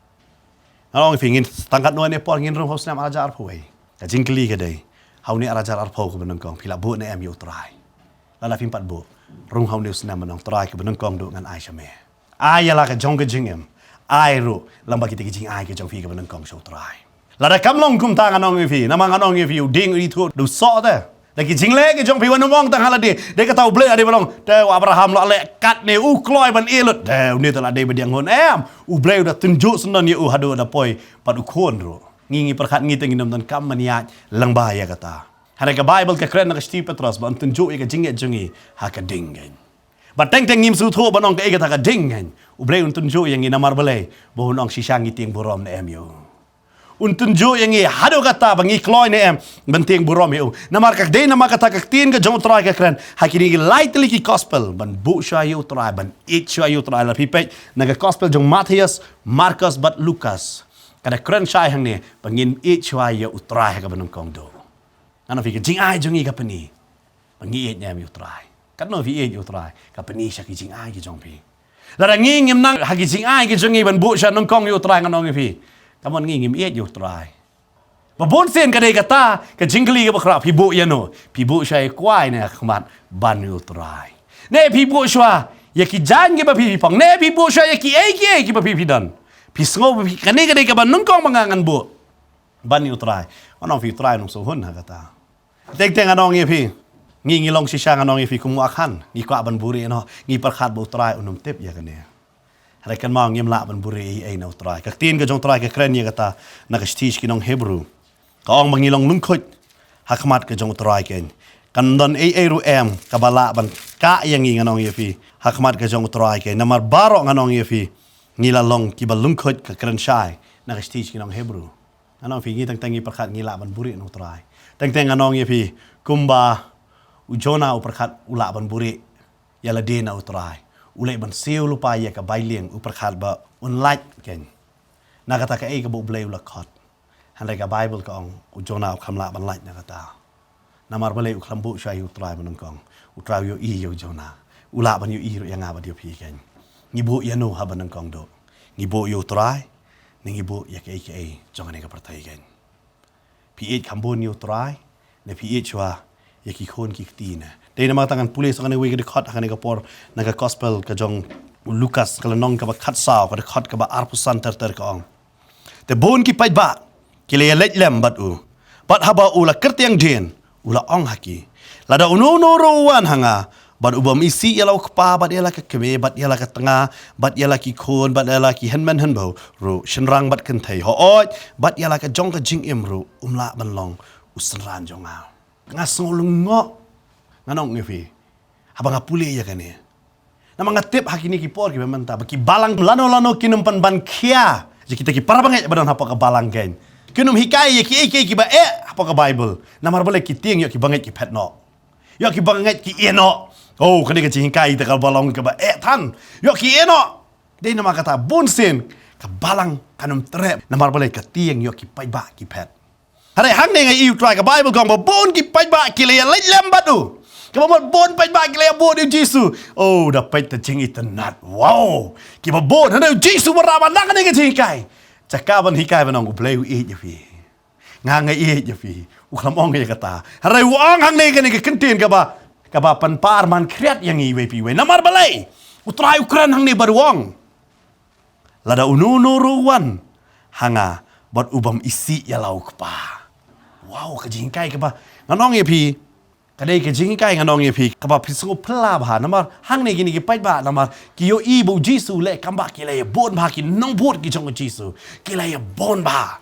Ngan ong ïa phi, ngin tang katno ne por ngin rung ha u snem ar hajar arphew wei? Ka jingkylli ka dei, ha une ar hajar arphew kaba nyngkong phi la buh ne em ïa u Trai? Lada phim pat buh, rung ha une u snem ban ong, Trai, kaba nyngkong duh ngan ai sha me. Ai ïa la ka jong ka jingim. Ai ruh lyngba kita ki jingai ki jong phi kaba nyngkong sha u Trai. Lada kam long kumta, ngan ong ïa phi, namar ngan ong ïa phi, u dieng u ithuh da u soh te. Da ki jingleh ki jong phi, wat nym ong tang ha lade. Dei kata U Blei u dei ban ong, te u Abraham u la leh katne, u kloi ban ïeh lut. Te une te la dei ba dang hun, em. U Blei u da tynjuh syndon ïa u haduh u da poi bad u khun ruh. Ngi, ngi pyrkhat ngi te ngin ym donkam ban ïaid lyngba ïa kata. Hynrei ka Baibl ka kren na ka shithi Petros ba un tynjuh ïa ka jingngeit jong ngi ha ka ding, kan. Ba teng teng ngim sngewthuh ban ong kaei kata ka ding, kan. U Blei un tynjuh ïa ngi, namar balei? Ba un ong shisha ngi tieng burom ne em ïa u. Un tynjuh ïa ngi haduh katta ba ngi kloi ne em ban tieng burom ïa u. Namar ka dei namar kata ka ktien ka jong u Trai ka kren ha kine ki lai tylli ki gospel ban buh shuwa ïa u Trai, ban ïeit shuwa ïa u Trai. Lada phi peit na ka gospel jong Mathaios, Markos bad Lukas, ka da kren shai hangne ba ngin ïeit shuwa ïa u Trai ha kaba nyngkong duh. Ngan ong ïa phi, ka jingai jong ngi ka pyni ba ngi ïeit ne em ïa u Trai. Katno phi ïeit ïa u Trai ka pyni sha ki jingai ki jong phi. Lada ngi ngim nang ha ki jingai ki jong ngi ban buh shuwa nyngkong ïa u Trai, ngan ong ïa phi, ka mon ngi ngim ïeit ïa u Trai. Ba bun sien ka dei kata ka jingkylli kaba khraw, phi buh ïano? Phi buh shuwa ïa kwai ne ha khmat ban ïa u Trai? Ne phi buh shuwa ïa ki jaiñ kiba phi phi phong? Ne phi buh shuwa ïa kiei kiei kiba phi phi don? Phi sngew ba phi, kane ka dei kaba nyngkong ba nga ngan buh ban ïa u Trai? Ngan ong ïa phi, u Trai un ym sngewhun ha kata. Teng teng ngan ong ïa phi, ngi, ngi long shisha, ngan ong ïa phi, kum u Akhan, ngi kwah ban buhrieh noh, ngi pyrkhat ba u Trai un ym tip ïa kane. Hynrei kynmaw, ngim lah ban buhrieh ei ei na u Trai. Ka ktien ka jong u Trai ka kren ïa kata na ka shithi sha ki nong Hebru. Ka ong ba ngi long lyngkhuit ha khmat ka jong u Trai, kan. Kan don ei ei ruh em kaba lah ban kah ïa ngi, ngan ong ïa phi, ha khmat ka jong u Trai, kan. Namar baroh, ngan ong ïa phi, ngi la long kiba lyngkhuit, ka kren shai na ka shithi sha ki nong Hebru. Ngan ong ïa phi, ngi teng teng ngi pyrkhat ngi lah ban buhrieh na u Trai. Teng teng ngan ong ïa phi, kumba u Jonah u pyrkhat u lah ban buhrieh ïa lade na u Trai, u leit ban siew lypa ïa ka bailieng, u pyrkhat ba un lait, kan. Na kata kaei kaba U Blei u la khot. Hynrei ka Baibl ka ong u Jonah u khlem lah ban lait na kata. Namar balei? U khlem buh shuwa ïa u Trai ba nyngkong. U Trai u ïohi ïa u Jonah. U lah ban ïohi ruh ïa nga bad ïa phi, kan. Ngi buh ïano ha ba nyngkong duh? Ngi buh ïa u Trai ne ngi buh ïa kaei kaei jong kane ka pyrthei, kan? Phi ïeit kham bun ïa u Trai ne phi ïeit shuwa ïa ki khun ki kti, ne? Dei namar kata ngan pule sa kane kawei ka dkhot ha kane ka por na ka gospel ka jong u Lukas, ka lynnong kaba khatsaw, ka dkhot kaba arphew san ter ter, ka ong: Te bun ki paidbah ki la ïaleit lem bad u, bad haba u la kyrtiang dien, u la ong ha ki, lada uno uno ruh u wan ha nga, bad u bym isih ïa la u kpa bad ïa la ka kmie bad ïa la ka tnga bad ïa la ki khun bad ïa la ki hynmen hynbew ruh, shynrang bad kynthei, hooid, bad ïa la ka jong ka jingim ruh, um lah ban long u synran jong nga. Nga sngew lyngngoh, ngan ong ïa phi, haba nga pule ïa kane. Namar nga tip ha kine ki por kiba mynta ba ki balang lano lano kin ym pynban khia ïa kita ki para bangeit ba don hapoh ka balang, kan. Kin ym hikai ïa kiei kiei kiba eh hapoh ka Baibl. Namar balei? Ki tieng ïoh ki bangeit ki phet noh, ïoh ki bangeit ki ïeh noh. Oh, kane ka jinghikai te ka balang kaba eh than, ïoh ki ïeh noh. Dei namar kata bun sien ka balang kan ym treh. Namar balei? Ka tieng ïoh ki paidbah ki phet. Hynrei hangne nga ïohi u Trai, ka Baibl ka ong ba bun ki paidbah ki la ïa leit lem bad u. Kaba mut bun paidbah ki la ïa bud ïa u Jisu. Oh, da peit da jingitynnad. Wow. Kiba bud, hynrei u Jisu ba rah ba nang kane ka jinghikai. Jaka ban hikai ban ong, U Blei u ïeit ïa phi. Nga nga ïeit ïa phi. U khlem ong ïa kata. Hynrei u ong hangne kane ka kyntien kaba, kaba pynpar man khriat ïa ngi iwei pa iwei. Namar balei? U Trai u kren hangne bad u ong, lada uno uno ruh u wan ha nga, bad u bym isih ïa la u Kpa. Wow, ka jinghikai kaba ngan ong ïa phi. Ka dei ka jinghikai ngan ong ïa phi kaba phi sngewphylla bha namar hangne kine ki paidbah namar ki ïohi ba u Jisu u leh kam, ba ki la ïa bun bha ki nongbud ki jong u Jisu. Ki la ïa bun bha.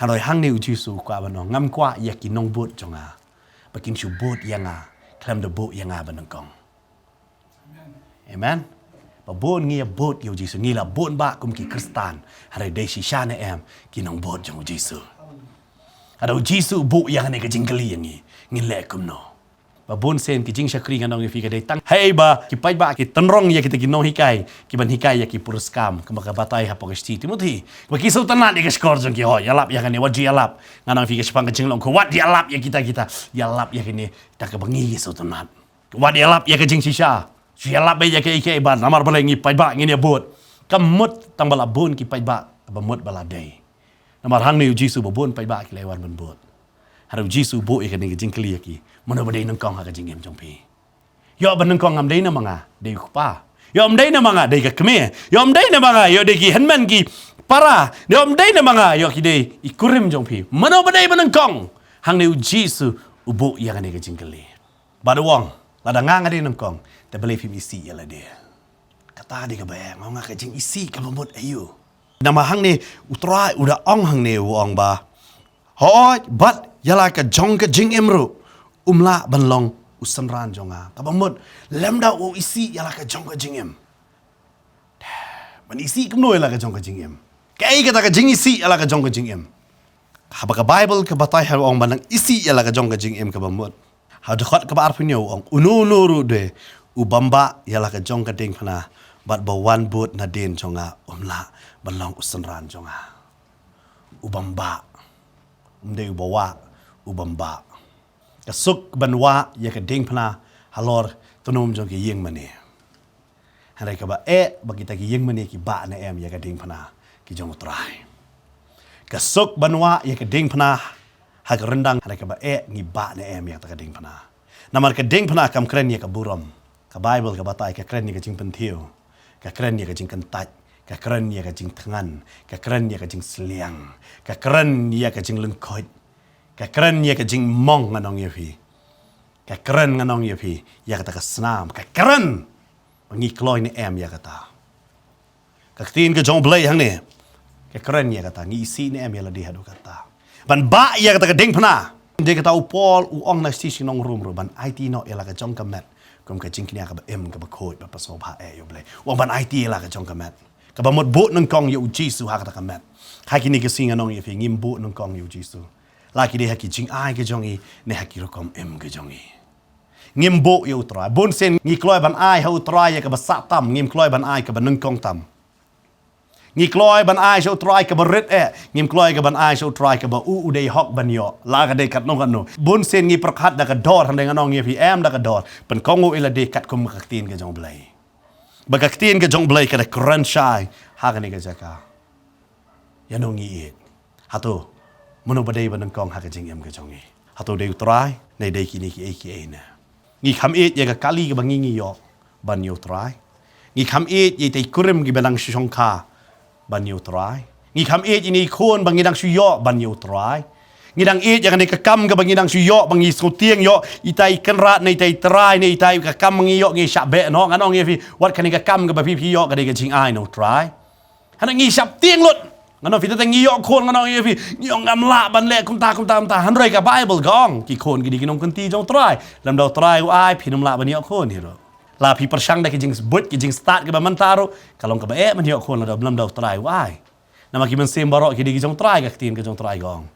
Hynrei hangne u Jisu u kwah ban ong, ngam kwah ïa ki nongbud jong nga ba kin shu bud ïa nga khlem da buh ïa nga ba nyngkong. Amen. Ba bun ngi ïa bud ïa u Jisu, ngi la bun bha kum ki Khristan. Hynrei dei shisha ne em ki nongbud jong u Jisu? Haba u Jisu u buh ïa kane ka jingkylli ïa ngi, ngin leh kumno? Ba bun sien ki jingshakri ngan ong ïa phi ka dei tang hei ba ki paidbah ki tynrong ïa kita ki nonghikai kiban hikai ïa ki puriskam, kumba ka batai hapoh ka shithi Timothi. Ba ki sngewtynnad ïa ka shkor jong ki, hooid, ïalap ïa kane, wat ju ïalap. Ngan ong ïa phi ka shaphang ka jinglong, ko wat ïalap ïa kita, kita, ïalap ïa kine, ta kaba ngi sngewtynnad. Wat ïalap ïa ka jingshisha. Shu ïalap beit ïa kaei kaei ban, namar balei ngi paidbah ngin ïa bud. Kam mut tang ba la bun ki paidbah, kaba mut ba la dei. Namar hangne u Jisu ba bun paidbah ki la wan ban bud. Hynrei u Jisu u buh ïa kane ka jingkylli ïa ki, mano ba dei nyngkong ha ka jingim jong phi? Ïoh ba nyngkong ngam dei na ma nga, dei u Kpa. Ïoh ym dei na ma nga, dei ka kmie. Ïoh ym dei na ma nga, ïoh dei ki hynmen ki para. Ïoh ym dei na ma nga, ïoh ki dei i kurim jong phi. Mano ba dei ba nyngkong? Hangne u Jisu u buh ïa kane ka jingkylli. Bad u ong, lada nga nga dei nyngkong, te balei phim isih ïa lade? Kata dei kaba ong nga ka jingisih kaba mut aïu. Namar hangne u Trai u da ong hangne, u ong ba, hooid, bad ïa la ka jong ka jingim ruh um lah ban long u synran jong nga. Kaba mut lymda u isih ïa la ka jong ka jingim. Ban isih kumno ïa la ka jong ka jingim? Kaei kata ka jingisih ïa la ka jong ka jingim? Haba ka Baibl ka batai ha u ong ban nang isih ïa la ka jong ka jingim, kaba mut ha dkhot kaba arphew hynñiew u ong, uno uno ruh de u bym bah ïa la ka jong ka diengphna bad ba wan bud nadien jong nga um lah ban long u synran jong nga. U bym bah. Um dei u ba wah, u bym bah. Ka suk ban wah ïa ka diengphna halor tnum jong ki ïingmane. Hynrei kaba eh ba kita ki ïingmane ki bah ne em ïa ka diengphna ki jong u Trai. Ka suk ban wah ïa ka diengphna ha ka ryndang, hynrei kaba eh ngi bah ne em ïa kata ka diengphna. Namar ka diengphna kam kren ïa ka burom. Ka Baibl ka batai ka kren ïa ka jingpynthiew, ka kren ïa ka jingkyntait, ka kren ïa ka jingthngan, ka kren ïa ka jingsliang, ka kren ïa ka jinglyngkhuid, ka kren ïa ka jingmong, ngan ong ïa phi. Ka kren, ngan ong ïa phi, ïa kata ka snam, ka kren. Ngi kloi ne em ïa kata? Ka ktien ka jong u Blei hangne ka kren ïa kata, ngi isih ne em ïa lade haduh katta ban bah ïa kata ka diengphna. Dei kata u Paul u ong na shithi sha ki nong Rom ruh, ban aiti noh ïa la ka jong ka met kum ka jingkñia kaba im, kaba khuid, ba pynshong bha eh ïa u Blei. U ong ban aiti ïa la ka jong ka met, kaba mut buh nyngkong ïa u Jisu ha kata ka met. Ha kine ki sngi ngan ong ïa phi, ngim buh nyngkong ïa u Jisu. La ki dei ha ki jingai ki jong i ne ha ki rukom im ki jong i. Ngim buh ïa u Trai. Bun sien ngi kloi ban ai ha u Trai ïa kaba sah tam, ngim kloi ban ai kaba nyngkong tam. Ngi kloi ban ai sha u Trai kaba rit eh, ngim kloi ka ban ai sha u Trai kaba u u dei hok ban ïoh. La ka dei katno katno. Bun sien ngi pyrkhat da ka dor, hynrei ngan ong ïa phi, em da ka dor. Pynkohnguh ïa lade katkum ka ktien ka jong u Blei. Ba ka ktien ka jong u Blei ka da kren shai ha kane ka jaka. Ïano ngi ïeit? Hato mano ba dei ba nyngkong ha ka jingim ka jong ngi? Hato dei u Trai ne dei kine kiei kiei ne? Ngi kham ïeit ïa ka kali kaba ngi ngi ïoh ban ïa u Trai? Ngi kham ïeit ïa itei i kurim kiba nang shu shongkha ban ïa u Trai? Ngi kham ïeit ïa ine i khun ba ngi dang shu ïoh ban ïa u Trai? Ngi dang ïeit ïa kane ka kam kaba ngi dang shu ïoh ba ngi sngewtieng ïoh itai i kynrad ne itai i trai ne itai ka kam ngi ïoh, ngi shah beh noh? Ngan ong ïa phi, wat kane ka kam kaba phi phi ïoh ka dei ka jingai na u Trai. Hana ngi shah tieng lut. Ngan ong phi, te ngi ïoh khun, ngan ong ïa phi, ngi ong ngam lah ban leh kumta kumta kumta. Hynrei ka Baibl ka ong ki khun ki dei ki nongkynti jong u Trai. Lymda u Trai u ai, phin ym lah ban ïoh khun hi ruh. La phi pyrshang da ki jingbuit ki jingstad kiba mynta ruh, ka long kaba eh ban ïoh khun lada lymda u Trai u ai. Namar ki mynsiem baroh ki dei ki jong u Trai, ka ktien ka jong u Trai ka ong.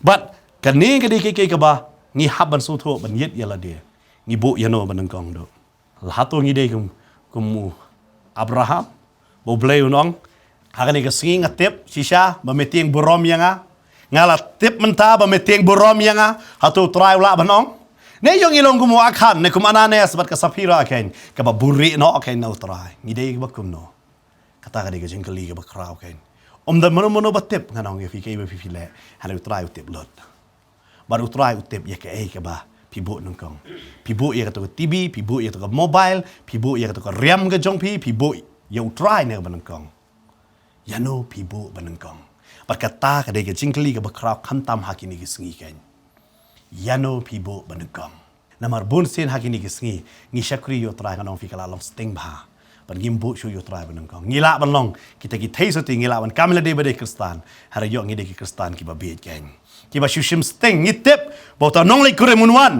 Bad kane ka dei ka, ka, kaba ngi hap ban sngewthuh ban ïeit ïa lade. Ngi buh ïano ba nyngkong duh? Hato ngi dei kum, kum u Abraham, ba u Blei un ong, ha kane ka sngi nga tip shisha ba me tieng burom ïa nga, Nga la tip mynta ba me tieng burom ïa nga, hato u Trai u lah ban ong? Ne ïoh ngi long kum u Akhan, ne kum Ananias bad ka Saphira kein, kaba buhrieh noh kein na u Trai. Ngi dei ba kumno? Kata ka dei ka jingkylli kaba khraw kein. Ym don mano mano ba tip, ngan ong ïa phi kaei ba phi phi leh, hynrei u Trai u tip lut. Bad u Trai u tip ïa kaei kaba phi buh nyngkong. Phi buh ïa kato ka T V, phi buh ïa kato ka mobile, phi buh ïa kato ka riam ka jong phi, phi buh ïa u Trai ne kaba nyngkong. Ïano phi buh ba nyngkong? Bad kata ka dei ka jingkylli kaba khraw khamtam ha kine ki sngi kein. Ïano phi buh ba nyngkong? Namar bun sien ha kine ki sngi ngi shakri ïa u Trai, ngan ong ïa phi, ka la long sting bha. Bad ngim buh shuh ïa u Trai ba nyngkong. Ngi lah ban long kita ki theisotti, ngi lah ban kam lade ba dei Khristan, hynrei ïoh ngi dei ki Khristan kiba bieit kein, kiba shu shim sting. Ngi tip ba uta u nongleit kurim un wan.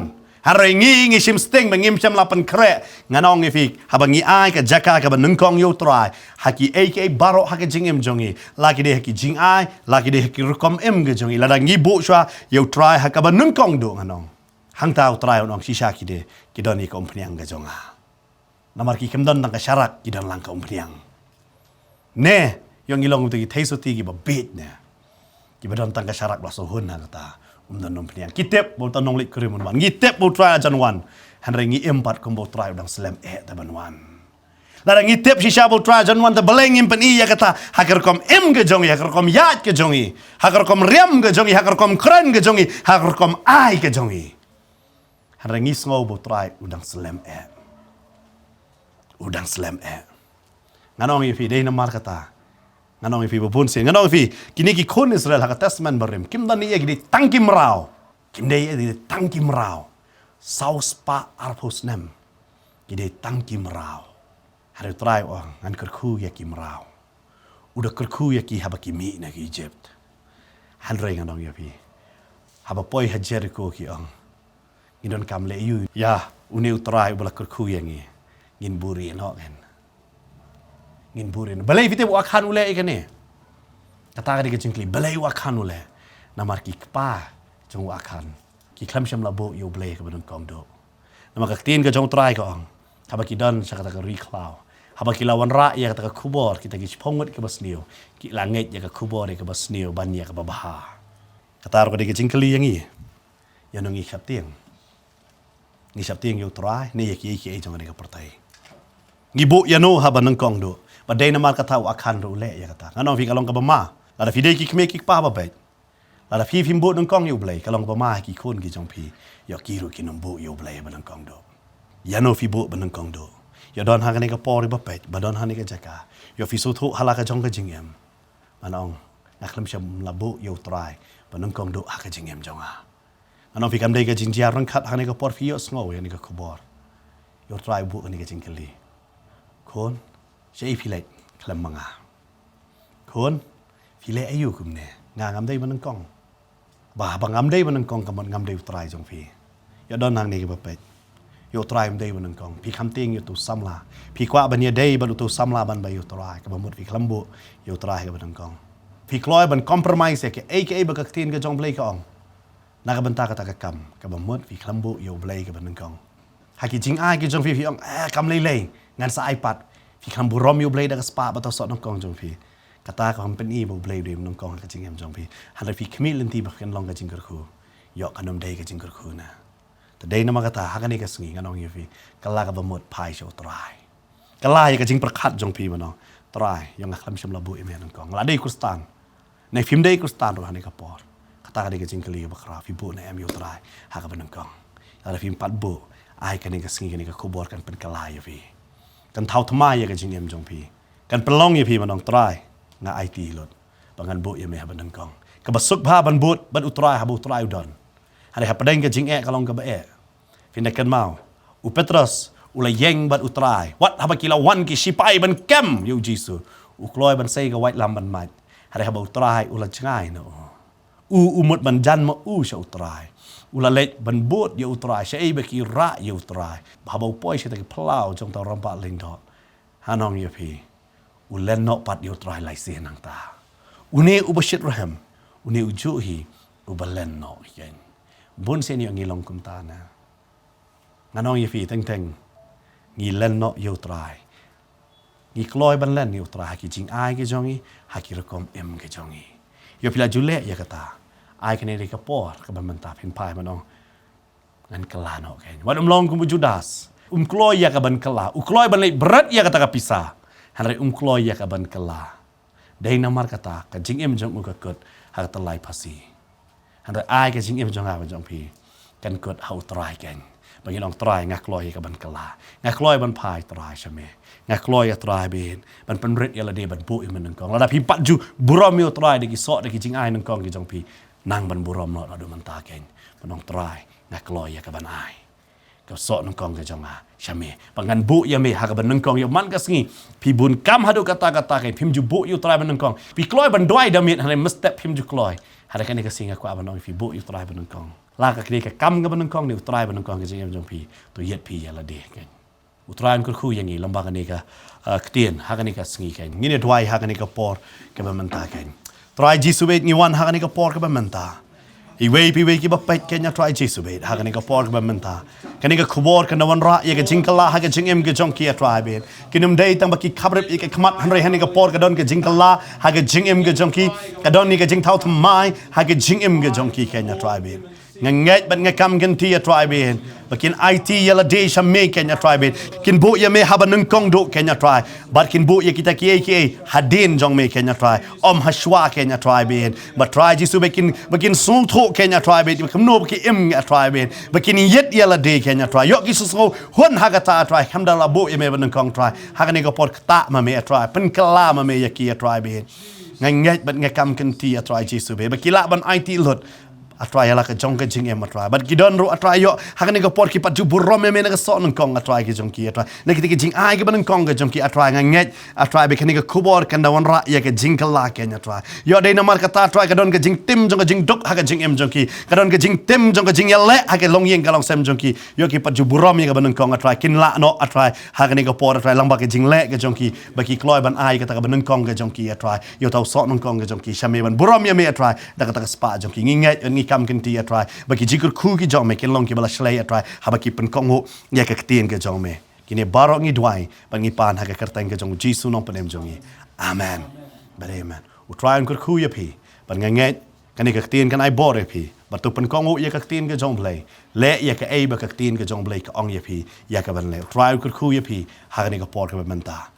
Hynrei ngi, ngi shim sting ba ngim shym la pynkhreh. Ngan ong ïa phi, haba ngi ai ka jaka kaba nyngkong ïa u Trai ha kiei kiei baroh ha ka jingim jong ngi, la ki dei ha ki jingai, la ki dei ha ki rukom im ka jong ngi, lada ngi buh shuwa ïa u Trai ha kaba nyngkong duh, ngan ong, hangta u Trai un ong, shisha ki dei, ki don ïa ka umphniang ka jong nga. Namar ki kim don tang ka sharak, ki don lang ka umphniang. Ne ïoh ngi long kita ki theisotti kiba bieit ne, kiba don tang ka sharak ba la shu hun ha kata, ym don umphniang. Ki tip ba uta u nongleit kurim un wan, ngi tip ba u Trai jan wan, hynrei ngi im pat kumba u Trai u dang slem eh te ban wan. Lada ngi tip shisha ba u Trai jan wan, te balei ngim pyni ïa kata ha ka rukom im ka jong ngi, ha ka rukom ïaid ka jong ngi, ha ka rukom riam ka jong ngi, ha ka rukom kren ka jong ngi, ha ka rukom ai ka jong ngi? Hynrei ngi sngew ba u Trai u dang slem eh. U dang slem eh. Ngan ong ïa phi, dei namar kata, ngan ong ïa phi, ba bun sien, ngan ong ïa phi, kine ki khun Israel ha ka Testament Barim, kim don ei ei, ki dei tang ki mraw. Kim dei ei ei, ki dei tang ki mraw. Saw spah arphew snem ki dei tang ki mraw. Hynrei u Trai u ong, ngan kyrkhu ïa ki mraw. U da kyrkhu ïa ki haba ki mih na ka Egypt. Hynrei ngan ong ïa phi, haba poi ha Jericho ki ong, ngi donkam leh aïu ïa une u Trai uba la kyrkhu ïa ngi? Ngin buhrieh noh kein. Ngin buhrieh noh. Balei phi tip u Akhan u leh ïa kane? Kata ka dei ka jingkylli, balei u Akhan u leh? Namar ki kpa jong u Akhan ki khlem shym la buh ïa u Blei ha kaba nyngkong duh. Namar ka ktien ka jong u Trai ka ong, haba ki don sha kata ka ri khlaw, haba ki la wanrah ïa kata ka khubor, kita ki shiphew ngut kiba sniew, ki la ngeit ïa ka khubor ïa kaba sniew ban ïa kaba bha. Kata ruh ka dei ka jingkylli ïa ngi. Ïano ngi sheptieng? Ngi sheptieng ïa u Trai ne ïa kiei kiei jong kane ka pyrthei? Ngi buh ïano haba nyngkong duh? Bad dei namar kata u Akhan ruh u leh ïa kata. Ngan ong ïa phi, ka long kaba ma. Lada phi dei ki kmie ki kpa ba beit, lada phi phim buh nyngkong ïa u Blei, ka long kaba ma ha ki khun ki jong phi, ïoh ki ruh kin ym buh ïa u Blei ba nyngkong duh. Ïano phi buh ba nyngkong duh? Ïoh don ha kane ka por iba peit, ba don ha kane ka jaka, ïoh phi sngewthuh ha la ka jong ka jingim, ngan ong, nga khlem shym la buh ïa u Trai ba nyngkong duh ha ka jingim jong nga. Ngan ong ïa phi, kam dei ka jingjia ryngkat ha kane ka por phi ïohsngew ïa kane ka khubor. Ïa u Trai u buh kane ka jingkylli. Khun, shaei phi leit khlem ma nga? Khun, phi leh aïu kumne? Nga ngam dei ba nyngkong. Ba haba ngam dei ba nyngkong, ka mut ngam dei u Trai jong phi. Ïoh don hangne kiba peit, ïa u Trai um dei ba nyngkong. Phi kham tieng ïa uto u samla. Phi kwah ban ïadei bad uto u samla ban bai ïa u Trai, kaba mut phi khlem buh ïa u Trai ha kaba nyngkong. Phi kloi ban compromise ïa kaei kaei ba ka ktien ka jong u Blei ka ong na ka bynta kata ka kam, kaba mut phi khlem buh ïa u Blei ha kaba nyngkong. Ha ki jingai ki jong phi phi ong, eh, kam lei lei, ngan sa ai pat. Phi khlem burom ïa u Blei da ka spah bad uta u soh nyngkong jong phi. Kata kam pyni ba u Blei u dei ba nyngkong ha ka jingim jong phi. Hynrei phi khmih lynti ba phin long ka jingkyrkhu, ïoh kan ym dei ka jingkyrkhu na. Te dei namar kata ha kane ka sngi ngan ong ïa phi, kylla kaba mut phai sha u Trai. Kylla ïa ka jingpyrkhat jong phi ban ong, Trai, ïa nga khlem shym la buh ïa me nyngkong, la dei Khristan ne phim dei Khristan ruh ha kane ka por. Kata ka dei ka jingkylli kaba khraw, phi buh ne em ïa u Trai ha kaba nyngkong? Lada phim pat buh, ai kane ka sngi kane ka khubor kan pynkylla ïa phi, kan thaw thymmai ïa ka jingim jong phi, kan pynlong ïa phi ban ong, Trai, nga aiti lut ba ngan buh ïa me ha kaba nyngkong. Kaba suk bha ban bud bad u Trai haba u Trai u don. Hynrei hapdeng ka jingeh ka long kaba eh. Phin da kynmaw, u Petros u la ïeng bad u Trai wat haba ki la wan ki shipai ban kem ïa u Jisu. U kloi ban sei ka waitlam ban mait, hynrei haba u Trai u la jngai na u, u, u mut ban jan ma u sha u Trai. U la leit ban bud ïa u Trai shaei ba ki rah ïa u Trai. Haba u poi sha kata ka phyllaw jong uta u rangbah lyngdoh, ngan ong ïa phi, u len noh pat ïa u Trai lai sien hangta. Une uba shitrhem, une u juh hi uba len noh ïa u. Bun sien ïa ngi long kumta na. Ngan ong ïa phi, teng teng ngi len noh ïa u Trai. Ngi kloi ban len ïa u Trai ha ki jingai ki jong ngi, ha ki rukom im ki jong ngi. Ïoh phi la ju leh ïa kata, Ai kane ka por kaba mynta phin phai ban ong, ngan kylla noh kein. Wat um long kum u Judas. Um kloi ïa kaban kylla. U kloi ban leit bret ïa kata ka pisa. Hynrei um kloi ïa kaban kylla. Dei namar kata ka jingim jong u ka kut ha kata lai phasi. Hynrei ai ka jingim jong nga bad jong phi kan kut ha U Trai kein. Ba ngin ong, Trai, nga kloi ïa kaban kylla. Nga kloi ban phai, Trai, sha me. Nga kloi, A Trai, ban, ban pynrit ïa lade ban buh ïa me nyngkong. Lada phi pat ju burom ïa U Trai da ki soh da ki jingai nyngkong ki jong phi, nang ban burom noh naduh mynta kein. Ban ong, Trai, nga kloi ïa kaban ai ka soh nyngkong ka jong nga sha me. Ba ngan buh ïa me ha kaba nyngkong ïa u man ka sngi. Phi bun kam haduh katta katta kein, phim ju buh ïa U Trai ba nyngkong. Phi kloi ban duwai da miet, hynrei mynstep phim ju kloi. Hynrei kane ka sngi nga kwah ban ong, phi buh ïa U Trai ba nyngkong. La ka kane ka kam kaba nyngkong ne U Trai ba nyngkong ka jingim jong phi. To ïeit phi ïa lade kein. U Trai un kyrkhu ïa ngi lyngba kane ka, uh, ktien ha kane ka sngi kein. Ngin ïa duwai ha kane ka por kaba mynta kein. Trai Jisu bad ngi wan ha kane ka por kaba mynta. Iwei pa iwei kiba peit kein, A Trai Jisu bad ha kane ka por kaba mynta. Kane ka khubor kan da wanrah ïa ka jingkylla ha ka jingim ka jong ki, A Trai bad. Kin ym dei tang ba ki khaprip ïa ka khmat, hynrei ha kane ka por ka don ka jingkylla ha ka jingim ka jong ki. Ka don ïa ka jingthaw thymmai ha ka jingim ka jong ki kein, A Trai bad. Nga ngeit bad nga kam kynti, A Trai bad. Ba kin aiti ïa lade sha me kein, A Trai bad. Kin buh ïa me haba nyngkong duh kein, A Trai. Bad kin buh ïa kita kiei kiei hadien jong me kein, A Trai. Ym hashwa kein, A Trai bad. Ba Trai Jisu bad kin, ba kin sngewthuh kein, A Trai bad. Ba kumno ba ki im, A Trai bad. Ba kin ïeit ïa lade kein, A Trai. Ïoh ki sngewhun ha kata, A Trai. Kam da la buh ïa me ba nyngkong, Trai. Ha kane ka por ktah ma me, A Trai. Pynkylla ma me ïa ki, A Trai bad. Nga ngeit bad nga kam kynti, A Trai Jisu bad. Ba ki lah ban aiti lut, A Trai, ïa la ka jong ka jingim, A Trai. Bad ki don ruh, A Trai, ïoh ha kane ka por ki pat ju burom ïa me na ka soh nyngkong, A Trai, ka jong ki, A Trai. Na kita ki jingai kiba nyngkong ka jong ki, A Trai, nga ngeit, A Trai, ba kane ka khubor kan da wanrah ïa ka jingkylla kein, A Trai. Ïoh dei namar kata, A Trai, ka don ka jingtim jong ka jingduk ha ka jingim jong ki. Ka don ka jingtim jong ka jingïaleh ha ka longïing ka longsem jong ki. Ïoh ki pat ju burom ïa kaba nyngkong, A Trai. Kin lah noh, A Trai, ha kane ka por, A Trai, lyngba ka jingleh ka jong ki. Ba ki kloi ban ai kata kaba nyngkong ka jong ki, A Trai. Ïoh thaw soh nyngkong ka jong ki sha me ban burom ïa me, A Trai. Da kata ka spah jong ki, ngi ngeit, ngi kam kynti, A Trai. Ba ki jingkyrkhu ki jong me kin long kiba la shlei, A Trai. Haba ki pynkohnguh ïa ka ktien ka jong me. Kine baroh ngi duwai bad ngi pan ha ka kyrteng ka jong U Jisu, Nongpynim jong ngi. Amen. Bad amen. U Trai un kyrkhu ïa phi. Bad nga ngeit kane ka ktien kan ai bor ïa phi. Bad to pynkohnguh ïa ka ktien ka jong U Blei. Leh ïa kaei ba ka ktien ka jong U Blei ka ong ïa phi ïa kaban leh. U Trai un kyrkhu ïa phi ha kane ka por kaba mynta.